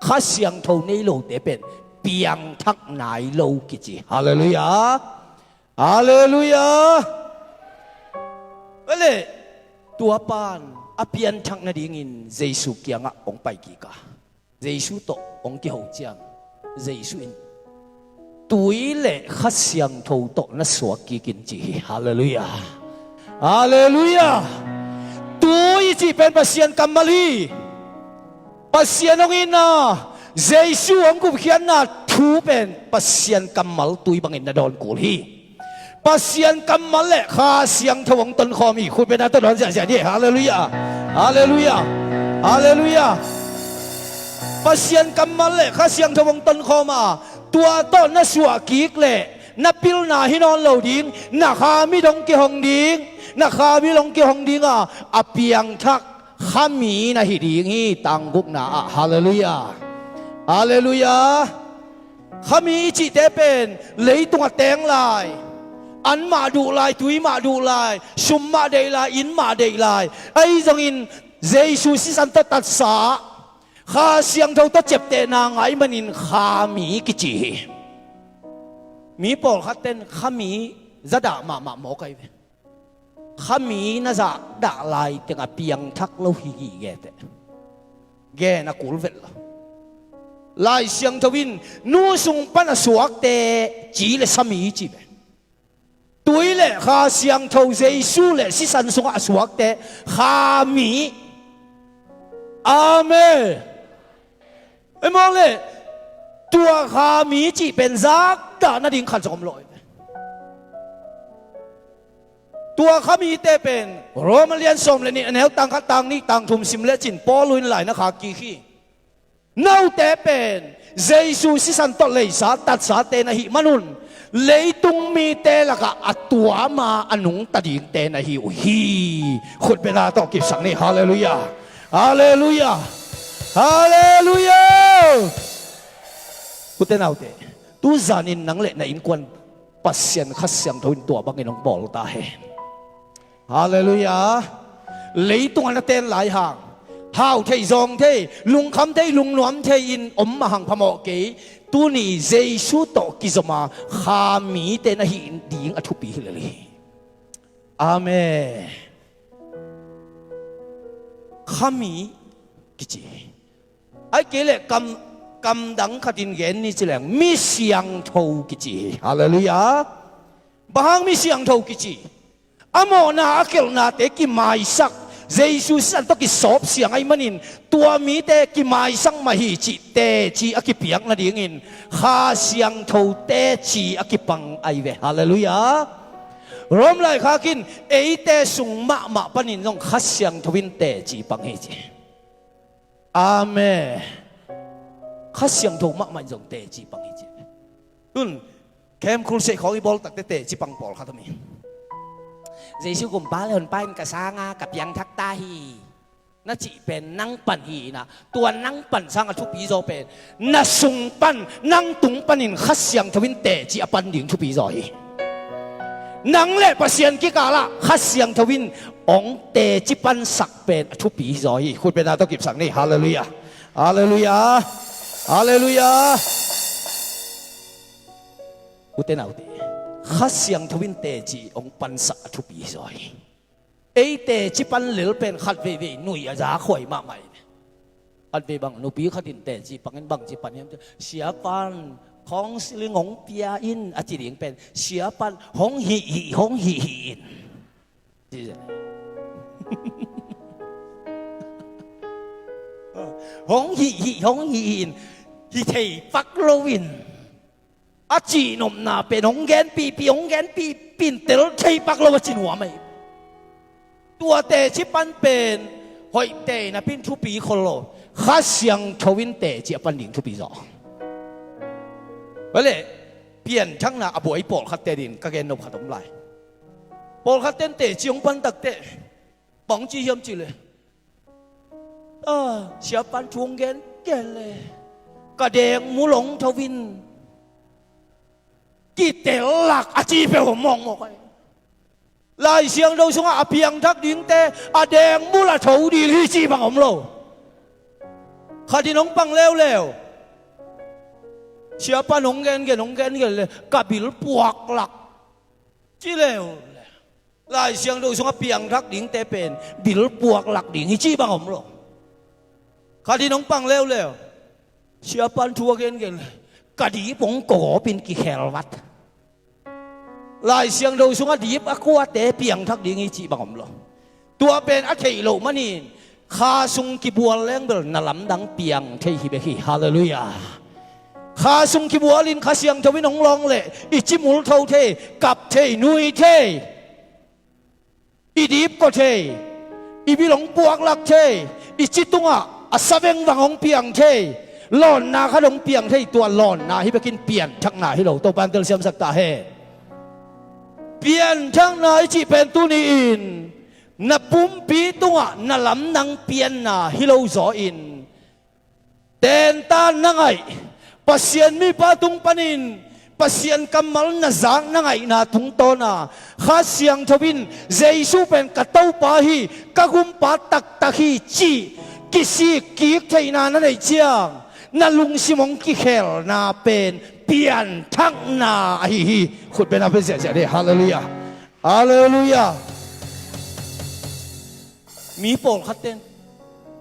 Kha Siangtho nei lote pen piangthak nai lo kici. Halleluiah. Halleluiah. Tua pan a pianthak nadingin Jesu kiangah hong pai kik a, Jesu tawh hong kiho ciang, Jesu in, "Tui le Kha Siangtho tawh na suak kik in," ci hi. Halleluiah. Halleluiah. Tui cih pen Pasian kammal hi. Pasian hong itna, Jesu hong gupkhiatna thu pen Pasian kammal tui bangin na dawn kul hi. Pasian kammal le Kha Siangtho hong tonkhawm hi. Khutbetna tawh dawn ziahziah ni. Halleluiah. Halleluiah. Halleluiah. Pasian kammal le Kha Siangtho hong tonkhawm a, tua tawh na suah kik le na pilna hi nawn lo ding, na kha mi dong kihong ding, na kha mi dong kihong ding a, a piangthak kha mi na hi ding hi, tang gukna ah. Halleluiah. Halleluiah. Kha mi i cihte pen leitung a teng lai, an mah duh lai, tui mah duh lai, sum mah deih lai, inn mah deih lai. Ahi zongin Jesu sisan tawh tatsa, Kha Siangtho tawh ciaptehna ngah ahih manin kha mi kici hi. Mi pawlkhat ten kha mi zadah mahmah mawk ahi ve. Kha mi na zahdah lai teng a piangthak lo hi hi, gen teh. Gen a kul vet lo. Lai Siangtho in nu sung pan a suakte ci le sa mi ci ve. Tui le Kha Siangtho, Jesu le sisan sungah a suakte kha mi. Amen. Ei mawk le, tua kha mi cih pen zakdah nading khat zong om lo. Tua kha mite pen Rom a lian sawm le nih, a neu tang khat, tang nih, tang thum sim lecin Paul in lai na khak kik hi. Note pen Jesu sisan tawh leisa tatsate na hih manun, leitung mite lakah a tuam a, a nungta dingte na hi uh hi. Khutbetna tawh kipsak ni. Halleluiah. Halleluiah. Halleluiah. Ute naute, tu zanin nang le na innkuan Pasian Kha Siangtho in tua bangin hong bawl ta hen. Halleluiah. Leitung a na ten lai hang, hau thei, zawng thei, lungkham thei, lungnuam thei in om mah hang phamawh kei. Tuni Jesu tawh kizom a kha mite na hih ding a thupi hi lel hi. Amen. Kha mi kici hi. Ahih kei leh kam, kam dang khatin gen ni ci leng, mi siangtho kici hi. Halleluiah. Bang hang mi siangtho kici? A mawhna a khelhnate kimaisak, Jesu sisan tawh kisawp siang ahih manin, tua mite kimaisak mah hi cih teci a kipiak nadingin Kha Siangtho teci a kipang ahi ve. Halleluiah. Rom laikhak in eite sung mahmah panin zong Kha Siangtho in teci pang hi ci. Amen. Kha Siangtho mahmah in zong teci pang hi ci. Tun, Camp Crusade khawng i bawl takte teci pang pawlkhat om hi. Jesu gumpa le honpa in ka sanga ka piangthak ta hi, na cih pen nang pan hi inah, tua nang pan sanga thupi zaw pen na sung pan, nang tung panin Kha Siangtho in teci a pan ding thupi zaw hi. Nang le Pasian kikalah Kha Siangtho in hong teci pansak pen a thupi zaw hi. Khutbetna tawh kipsak ni. Halleluiah. Halleluiah. Halleluiah. Ute naute, Kha Siangtho in teci hong pansak a thupi zaw hi. Ei teci pan lel pen khat veivei nui a zakhuai mahmah hi. Khat vei bang nupi khat in teci pangin bang ci pan hiam, "Siapan, counseling hong pia in," a ci ding pen, "Siapan, hong hih hih, hong hih hih in," ci. "Hong hih hih, hong hih hih in, hi thei pak lo in," a cihnopna pen hong genpihpih, hong genpihpih in tel thei pak lo a ci nuam ahi. Tua teci pan pen hoih tei napi in thupi khol lo. Kha Siangtho in teci a pan ding thupi zaw. Vale, pianthakna a buai pawlkhatte din ka gen nop khat om lai. Pawlkhatte in teci hong pan takteh bang ci hiam cih leh, "Ah, siapan thu hong gen gen le ka dengmul hong tho in kitel lak," a ci peuh om mawkmawk ai. Lai Siangtho sungah a piangthak dingte a dengmul a tho dil hi cih bang om lo. Khat in hong pang leuleu, siapan hong gengen hong gengen le ka bil puak lak ci leuleu. Lai Siangtho sungah piangthak dingte pen bil puak lak ding hi cih bang om lo. Khat in hong pang leuleu, siapan thu a gengen le ka dip hong kawgawpin kikhelvat. Lai Siangtho sungah dip a kuate piangthak ding hi cih bang om lo. Tua pen a theih loh manin kha sung kibual leng bel na lamdang piang thei hi bek hi. Halleluiah. Kha sung kibualin Kha Siangtho in hong lawng leh i ci mul tho thei, kap thei, nui thei. I dip kawh thei, i bil hong puaklak thei, i ci tungah a sa vengvang hong piang thei, lawnna khat hong piang thei, tua lawnna hi bekin pianthakna hi lo. Topan telsiamsak ta hen. Pianthakna i cih pen tuni-in na pumpi tungah na lamdang pianna hi lo zaw in, tentan na ngaih, Pasian mipa tung panin Pasian kammal na zak na ngaihna tungtawna Kha Siangtho in Jesu pen ka Topa hi, ka gumpa taktak hi cih kisik kik theihna na neih ciang na lungsim hong kikhelna pen pianthakna ahi hi. Khutbetna pen ziahziah dih. Halleluiah. Halleluiah. Mi pawlkhatte in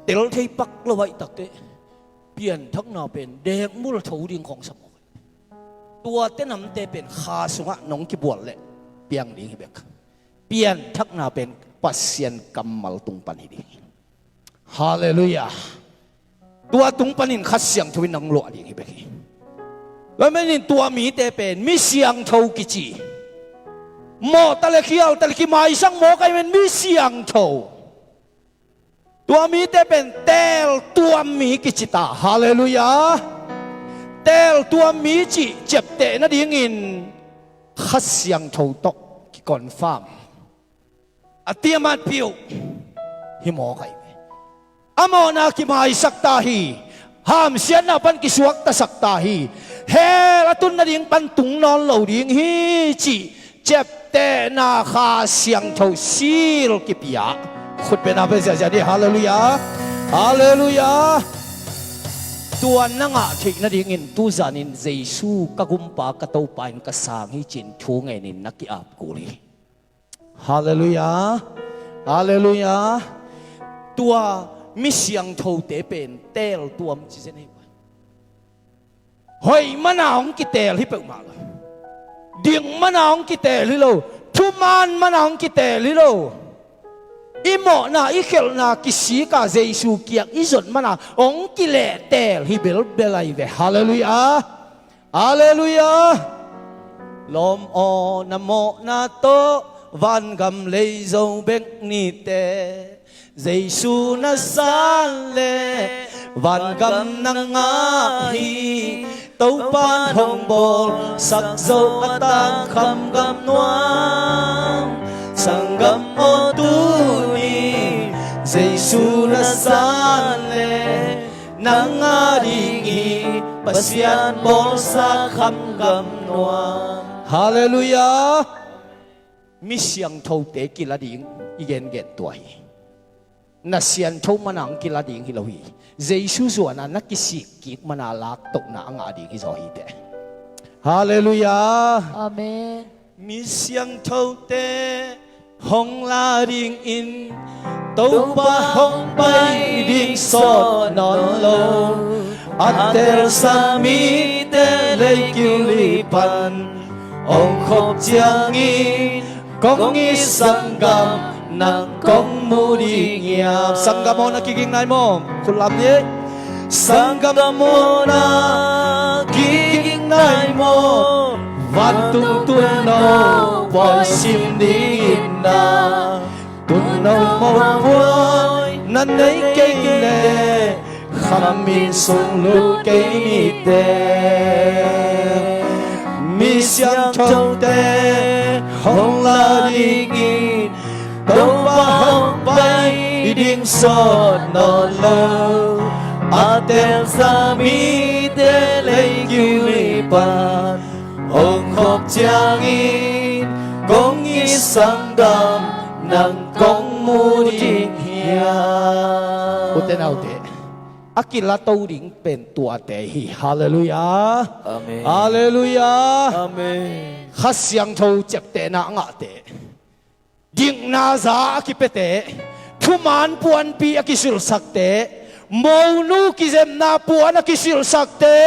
tel thei pak lo aih takteh pianthakna pen dengmul a tho ding khawng sa mawk. Tuate namte pen kha sungah nong kibual leh piang ding hi bek. Pianthakna pen Pasian kammal tung pan hi ding hi. Halleluiah. Tua tung panin Kha Siangtho in nang luah ding hi bek hi. Tua manin tua mite pen mi siangtho kici, mawhta le khialta le kimaisak mawk ahi men mi siangtho. Tua mite pen teeltuam mi kici ta. Halleluiah. Teeltuam mi cih ciapteh nadingin Kha Siangtho tawh kiconfirm a tiamatpih uh hi mawk ahi ve. A mawhna kimaisak ta hi. Hamsiatna pan kisuaktasak ta hi. Hell a tun nading pan tung nawn lo ding hi cih ciaptehna Kha Siangtho sil kipia. Khutbetna pen ziahziah dih. Halleluiah. Halleluiah. Tua na ngah theih nadingin tuzanin Jesu ka gumpa ka Topa in ka sang hi cin thu ngenin na ki-ap kul hi. Halleluiah. Halleluiah. Tua mi siangthote pen teeltuam ci zen hi. Hoih mana hong kiteel hi peuhmah lo. Dik mana hong kiteel hi lo. Thuman mana hong kiteel hi lo. I mawhna i khelhna kisika Jesu kiang i zot mana hong kilehteel hi belbel ahi ve. Halleluiah. Halleluiah. Lawm aw na mawhna tawh vangam leizo bek nite, Jesu na san le vangam na ngah hi. Topan hong bawlsak zo a tangkham gam nuam, sanggam aw tuni Jesu na san le nang a ding hi Pasian bawlsa khamgam nuam. Halleluiah. Mi siangthote kila ding i gengen tua hi. Na siangtho mana hong kila ding hi lo hi. Jesu zuana na kisik kik mana laktohna a ngah ding hi zaw hi teh. Halleluiah. Amen. Mi siangthote hong la dingin Topa hong pai ding sawt nawn lo. A telsa mite leikiu li pan hong khop ciangin kong it sanggam nang kong mu ding hiam? Sanggam aw na kiging nai maw? Khut lam ni. Sanggam aw na kiging nai maw? Vantung tuuno pawi sim dingin na tuuno mopawi na nei kei leh khamin sung lut kei ni teh. Mi siangthote hong la dingin Topa hong pai ding sawt nawn lo. A telsa mite lei kiu lei pan hong khop ciangin kong i sanggam nang kong mu ding hiam? Ute naute, a kilato ding pen tuate hi. Halleluiah. Amen. Halleluiah. Amen. Kha Siangtho ciaptehna a ngahte, dikna za a kipiate, thuman puanpi a kisilhsakte, monu kizepna puan a kisilhsakte,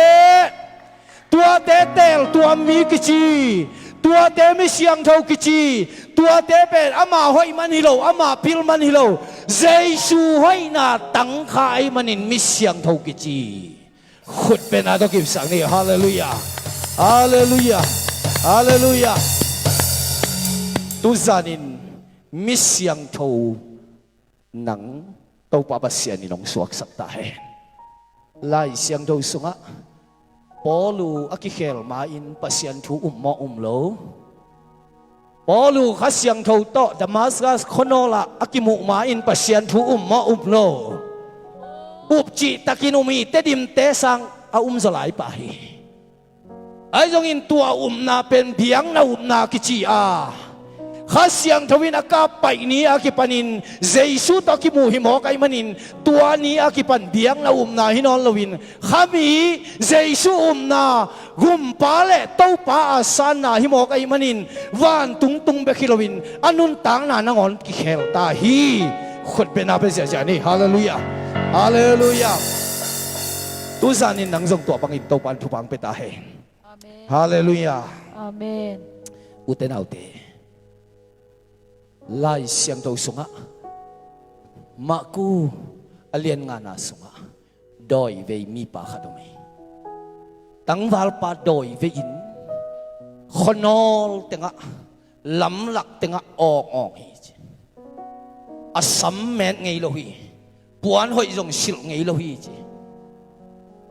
tuate teel tuam mi kici, tuate mi siangtho kici, tuate pen ama hoih man hi lo, ama pil man hi lo, Jesu hoihna tangkha ahih manin mi siangtho kici. Khut bengna tawh kipsak ni. Halleluiah. Halleluiah. Halleluiah. Tuzanin mi siangtho nang Topa Pasian in hong suaksak ta hen. Lai Siangtho sungah Paul uh a kikhel ma-in Pasian thu um maw um lo? Paul uh Kha Siangtho tawh Damascus khuanawl ah a kimuh ma-in Pasian thu um maw um lo? Up cihtakin um hi, Tedim te sang a um zaw lai pah hi. Ahi zongin tua upna pen biakna upna kici a, Kha Siangtho in a kap paih ni a kipanin Jesu tawh a kimuh hi mawk ahih manin tua ni a kipan biakna upna hi nawn loin, khami Jesu upna, Gumpa le Topa a sanna hi mawk ahih manin vantung tung bek hi loin a nuntakna nangawn kikhel ta hi. Khut bengna pia ziahziah ni. Halleluiah. Halleluiah. Tuzanin nang zong tua bangin Topa in thupha hong pia ta hen. Amen. Halleluiah. Amen. Ute naute, Lai Siangtho sungah, Marku a lian ngana sungah dawivei mipa khat om hi. Tangvalpa dawivei in khuanawl tengah, lamlak tengah awngawng hi ci. A sam met ngei lo hi. Puan hoih zong silh ngei lo hi ci.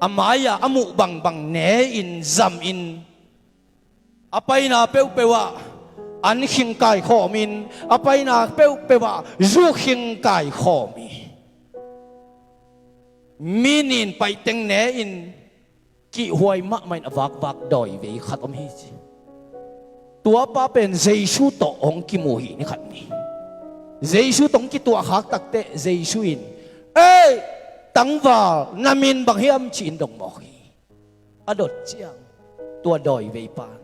A mai-ah a muh bangbang ne-in, zamin, a paina peuhpeuh ah an khing kaikhawmin, a paina peuhpeuh ah zu khing kaikhawm hi. Mi nin paih teng ne-in kihhuai mahmah in a vakvak dawivei khat om hi ci. Tuapa pen Jesu tawh hong kimu hi ni khat ni. Jesu tawh hong kituahkhak takteh Jesu in, "Ei, tangval, na min bang hiam?" ci-in dong mawk hi. A dot ciang tua dawivei pan,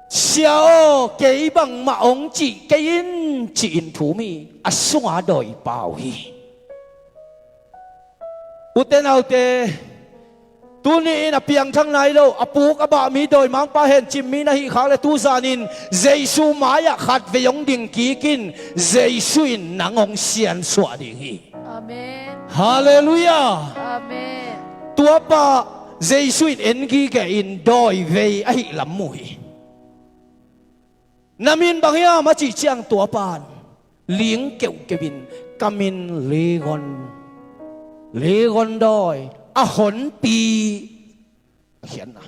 "Sia aw, kei bangmah hong cih kei in," ci-in thum hi. A sunga dawipa uh hi. Ute naute, tuni-in a piangthak nai lo, a puk a bah mi dawimangpa hencim mi na hih khak leh tuzanin Jesu mai-ah khatvei hong ding kik in, Jesu in nang hong siansuah ding hi. Amen. Halleluiah. Amen. Tuapa Jesu in en gige-in dawivei ahih lam mu hi. "Na min bang hiam?" a cih ciang tuapan ling keuhkeuh in, "Ka min Legion, Legion dawi, a honpi," a khiatna.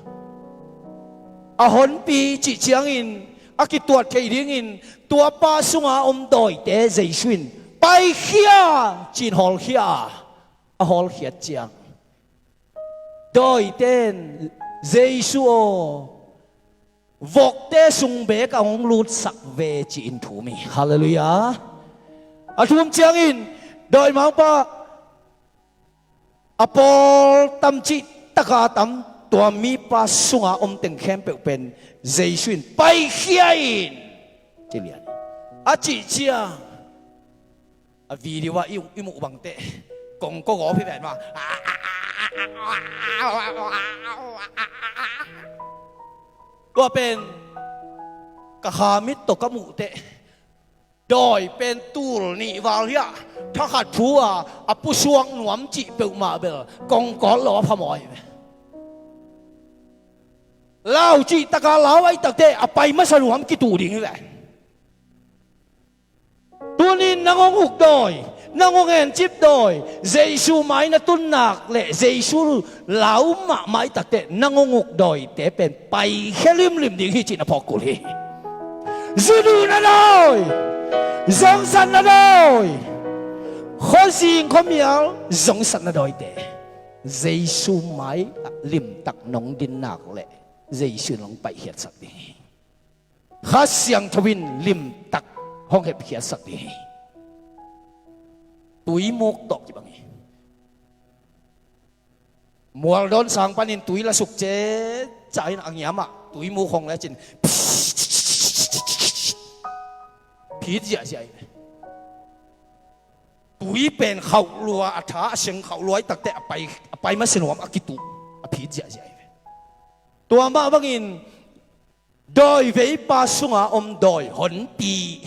"A honpi," cih ciangin a kituat theih dingin tuapa sunga om dawite Jesu in, "Paikhia," ci-in hawlkhia a, a hawlkhiat ciang dawite in, "Jesu aw, vokte sung beek ah hong lutsak ve," ci-in thum hi. Halleluiah. A thum ciangin dawimangpa a pawl tam cih taka tam, tua mipa sunga om teng khempeuh pen Jesu in, "Paikhia in," ci lian. A cih ciang a video ah i, i muh bangteh kongko gawp hi ven maw. Tua pen ka kha mit tawh ka muhteh dawi pen tul nih val hiah thakhat thu a, a pusuak nuam cih peuhmah bel kongkawt lo a phamawh hi ve. Lau cih taka lau ahih takteh a pai masa nuam kitu ding hi ve. Tunin nang hong uk dawi, Nang hong encip dawi, Jesu mai na tun nak leh Jesu lau mahmah i takte nang hong uk dawite pen paikhia limlim ding hi cih na phawk kul hi. Zu duhna dawi, zongsatna dawi, khuazing khuamial zongsatna dawite Jesu mai ah limtak nong din nak leh Jesu in hong paikhiatsak ding hi. Kha Siangtho in limtak hong hepkhiatsak ding hi. Tuimuk tawh kibang hi. Mualdawn sang panin tui la suk cecah in a ngiam ah tuimuk hong lecin phit ziahziah hi. Tui pen khauh lua, a tha a seng khauh lua i takte a pai, a pai masinuam a kituh, a phit ziahziah hi. Tua mah bangin dawiveipa sunga om dawi honpi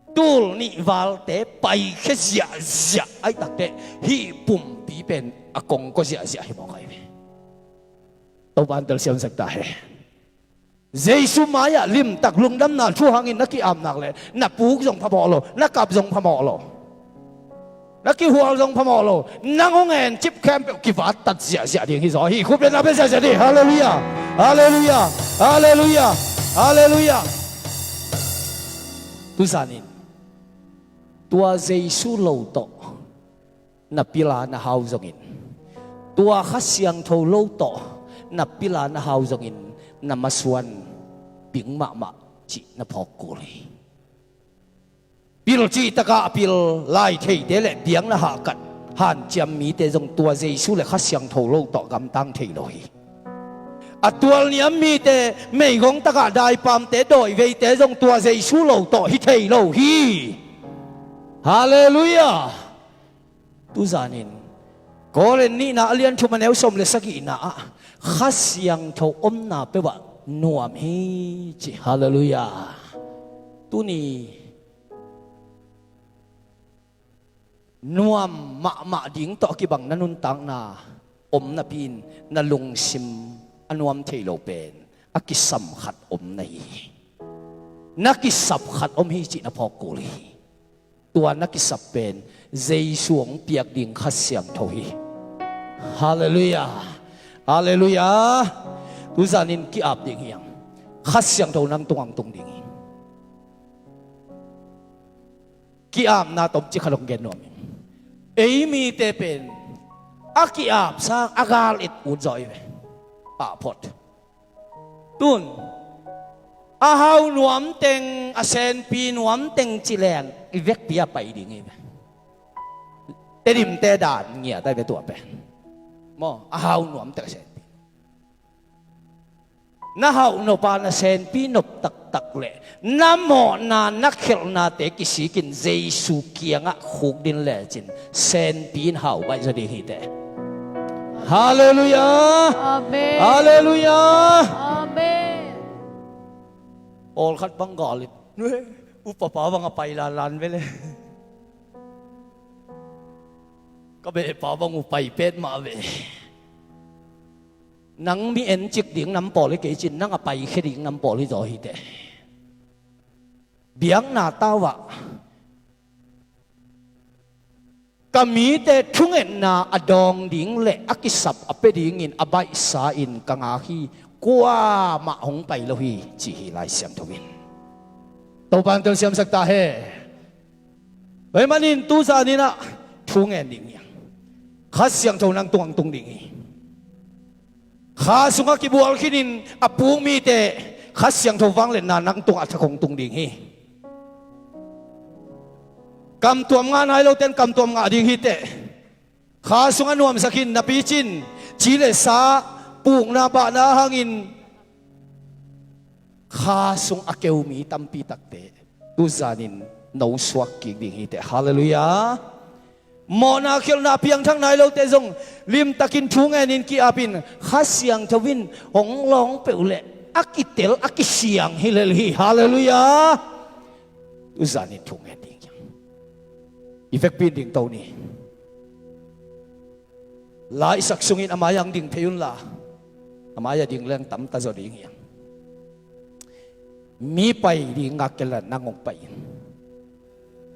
tul nih valte paikhia ziahziah a i takte hih pumpi pen a kongkua ziahziah hi mawk ahi ve. Topa in telsiamsak ta hen. Jesu mai-ah limtak lungdamna thu hangin na ki-ap nak leh na puk zong phamawh lo, na kap zong phamawh lo, na kihual zong phamawh lo. Nang hong encip khempeuh kivattat ziahziah ding hi zaw hi. Khut beng na pia ziahziah ding. Halleluiah. Halleluiah. Halleluiah. Halleluiah. Tuzanin tua Jesu lo tawh na pil a na hau zongin, tua Kha Siangtho lo tawh na pil a na hau zongin, na masuan ping mahmah cih na phawk kul hi. Pil cihtakah a pil lai theite le biakna hahkat hanciam mite zong tua Jesu le Kha Siangtho lo tawh gamtang thei lo hi. A tualniam mite, meigong takah daipamte, dawiveite zong tua Jesu lo tawh hi thei lo hi. Halleluiah. Tuzanin Korin nihna a lian thum a neu sawm le sagihna ah Kha Siangtho omna peuhah nuam hi ci. Halleluiah. Tuni nuam mahmah ding tawh a kibang na nuntakna om napi in na lungsim a nuam thei lo pen a kisam khat om na hi. Na kisap khat om hi cih na phawk kul hi. Tua na kisap pen Jesu hong piak ding Kha Siangtho hi. Halleluiah. Halleluiah. Tuzanin ki-ap ding hi hang. Kha Siangtho nang tungah hong tung ding hi. Ki-apna tomcik khat hong gen nuam hi. Ei mite pen a ki-ap sang a gal it ut zaw hi ve. Pahphot. Tun a hau nuamteng, a senpi nuamteng ci leng i vekpi a pai ding hi ve. Tedimte dan ngiat ahi ve tua pen. Maw, a hau nuamteng a senpi. Na hauh nop a na senpi nop taktak leh na mawhna na khelhnate kisikin Jesu kiangah khukdin lecin senpi in hau baih zaw ding hi teh. Halleluiah. Amen. Halleluiah. Amen. Pawlkhat bang galin, upapa bang a pai lanlan ve le, ka behpa bang uh pai petmah ve. Nang mi encik ding nam pawl hi kei cin, nang a paikhia ding nam pawl hi zaw hi teh. Biakna tau ah ka mite thungetna a dawng ding le a kisap a pia dingin a baihsa in ka ngak hi. Kuamah hong pai lo hi ci hi Lai Siangtho in. Topa in telsiamsak ta hen. Tua ahih manin tuzanin ah thu ngen ding hi hang. Kha Siangtho nang tungah hong tung ding hi. Kha sungah kibual khinin a puk mite Kha Siangtho vangliatna nang tungah a thak hong tung ding hi. Kamtuam ngah nai lote in kamtuam ngah ding hi teh. Kha sungah nuamsak in, na picin ci le sa, pukna bahna hangin kha sung a keu mi tampi takte tuzanin no suak kik ding hi teh. Halleluiah. Mawhna khialhna piangthak nai lote zong limtakin thu ngenin ki-apin Kha Siangtho in hong lawng peuh leh a kitel a kisiang hi lel hi. Halleluiah. Tuzanin thu ngen ding hi hang. I vekpi in dingto ni. Laisak sungin a mai-ah hong ding phei unla, a mai-ah ding leng tamta zaw ding hi hang. Mi pai ding ngak kei leh nang hong pai in.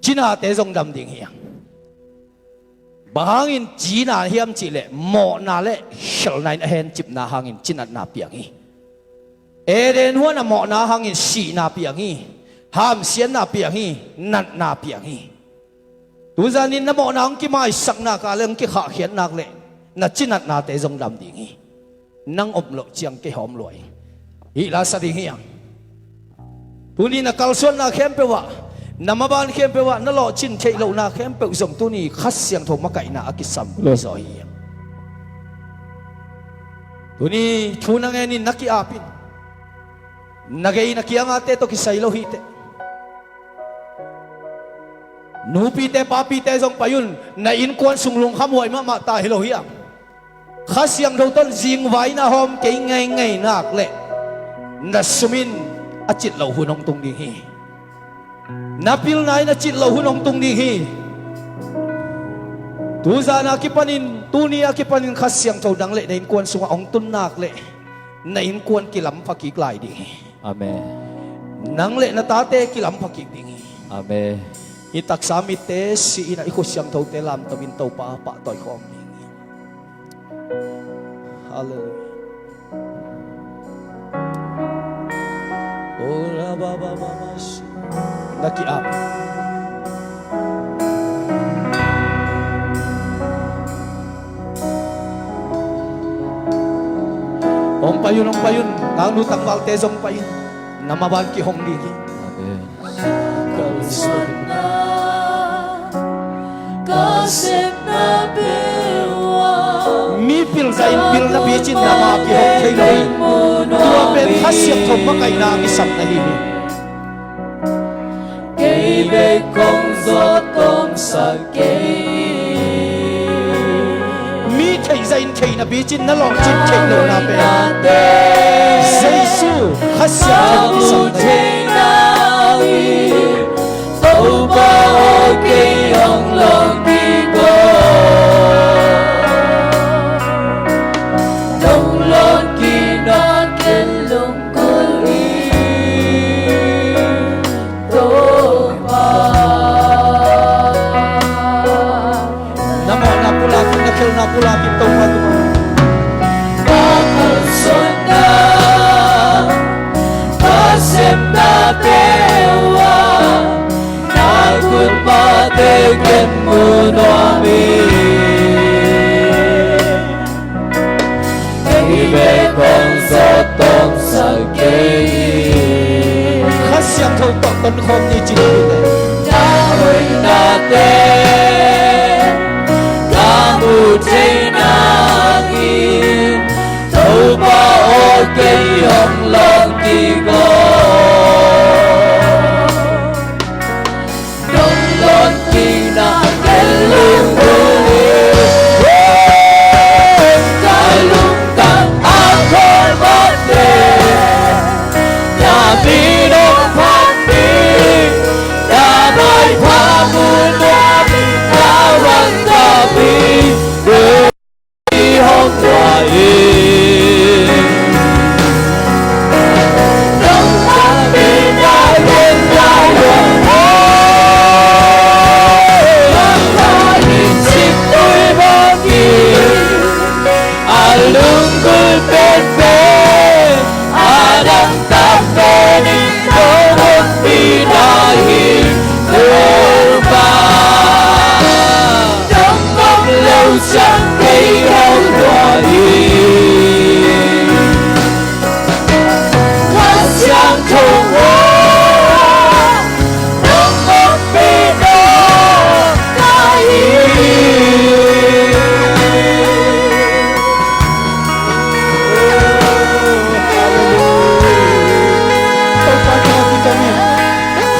Cinate zong dam ding hi hang. Bang hangin cina hiam cihleh mawhna le khelhna in a hencipna hangin cinatna piang hi. Eden huan a mawhna hangin sihna piang hi. Hamsiatna piang hi. Natna piang hi. Tuzanin na mawhna hong kimaisaknak a le hong kikhahkhiatnak le na cinatnate zong dam ding hi. Nang om loh ciang kei hong om lua hi. Hih la sa ding hi ang. Tuni na kalsuanna khempeuh ah, na maban khempeuh ah, na lawhcin theih lohna khempeuh zong tuni Kha Siangtho makaihna a kisam zaw hi ang. Tuni thu na ngenin na ki-apin, na gei na kiangate tawh kisai lo hiteh. Nupite papite zong pai un, na innkuan sung lungkhamhuai mahmah ta hi lo hi ang. Kha Siangtho tawh zingvaina hawm kei ngeingai nak le na sumin a cit loh hun hong tung ding hi. Na pilna in a cit loh hun hong tung ding hi. Tuzan a kipanin, tuni a kipanin Kha Siangtho nang le na innkuan sungah hong tun nak le na innkuan kilampha kik lai ding hi. Amen. Nang le na tate kilampha kik ding hi. Amen. I taksa mitte si-in a i khut siangthote lamto in Topa pahtawi khawm ding hi. Halleluiah. Oh, rababababasi. Na ki-ap. Hong pai un, hong pai un. Tangnu tangvalte zong pai un. Na maban kihong ding hi. Amen. Ka sepna peuh a, mi pilzah in pilna picin na ma kihong thei lo hi. Tua pen Kha Siangtho makaihna a kisam na hi hi. Kei bek kong zawh tawmsak kei. Mi theihzah in theihna picin na lawhcin theih lohna pen Jesu Kha Siangtho kisam na hi. Topa aw, kei hong lawng kik aw. Nong lawng kikna ken lunggulh ing, Topa. Na mawhna pulak in, na khelhna pulak in, Topa tungah. Ka kalsuanna, ka sepna peuh a, na gulmate ken mu nuam ing. Kei bek kong zawh tawmsak kei. Kha Siangtho tawh tonkhawm ni ci hi leh. Na hoihnate ka muh thei nangin, Topa aw, kei hong lawng kik aw. Nong lawng kikna ken lunggulh ing. Ka lungtang a khuavak teh na min hong phat ding, na maipha mu nuam ing, na vanggam ing. Hong tua in. Nong tangpi na ken lai lua. Nong tangpi cip tui baki. A lunggulh penpen, a dang tak pen in nong hong pi na hi, Topa. Nong om lo ciang kei hong lua hi. Kha Siangtho aw, nong ompihna ka hi. Halleluiah. Topa tungah kituak ni.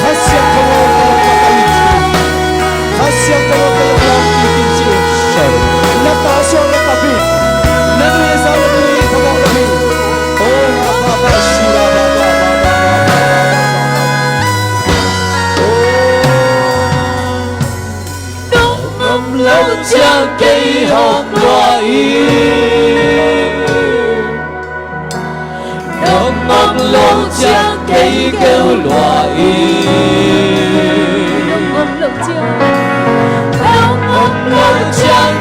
Kha Siangtho aw, ka lawng kik in ci. Kha Siangtho aw, ka lawng kik in ci. Na ta suang na ta pi. Na nui za na nui ka lawng na hi. Oh, ba, ba, ba, si, ba, ba. Oh. Nong om lo ciang kei hong lua hi. Nong om lo ciang kei keu lua hi. Nong om lo ciang. Nong om lo ciang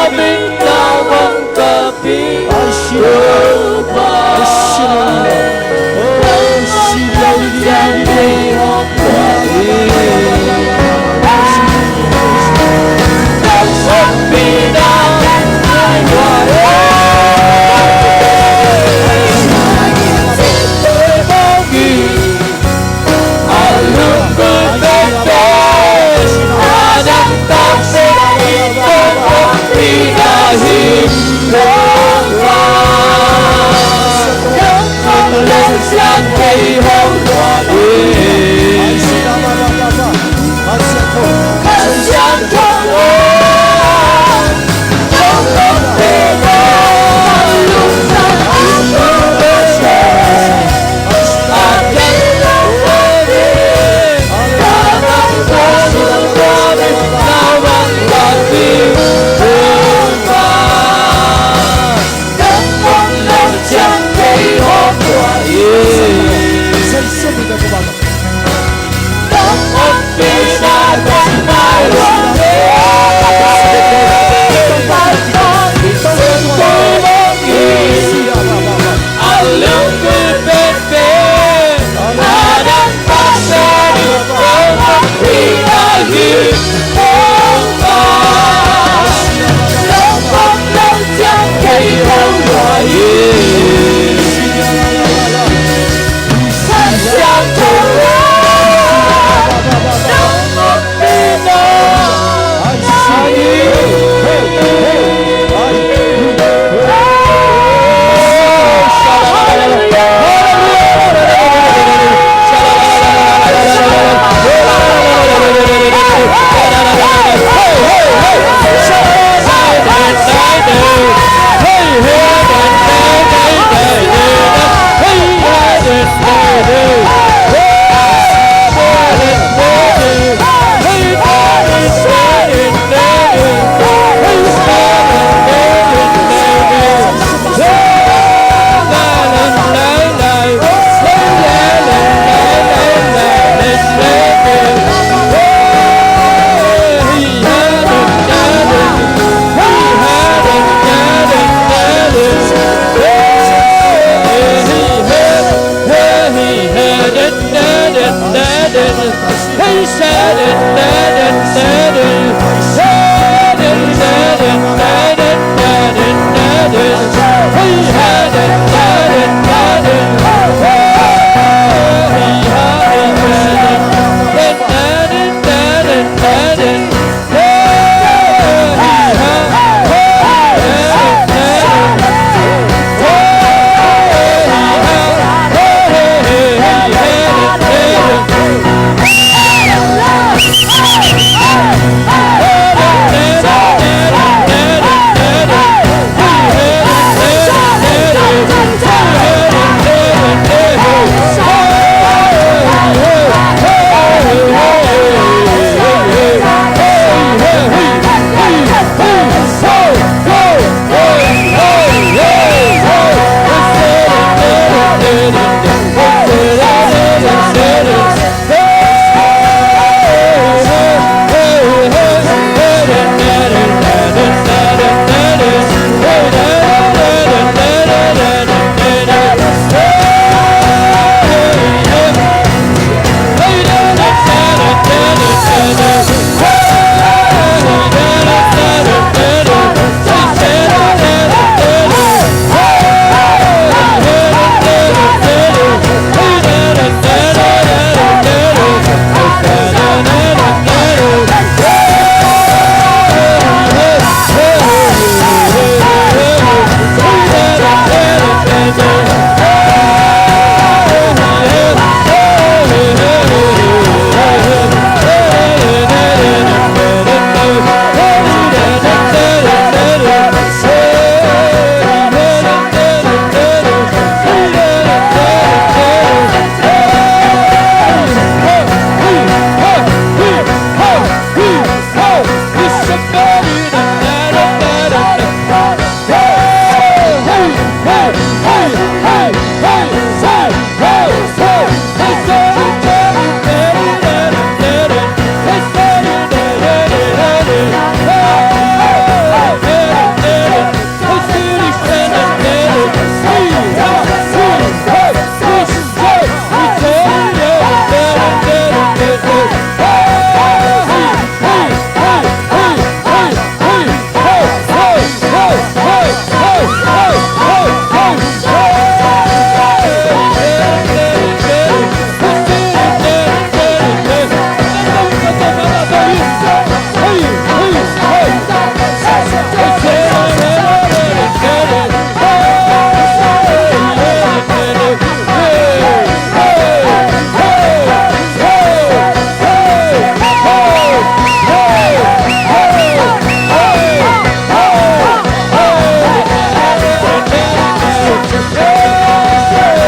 Teng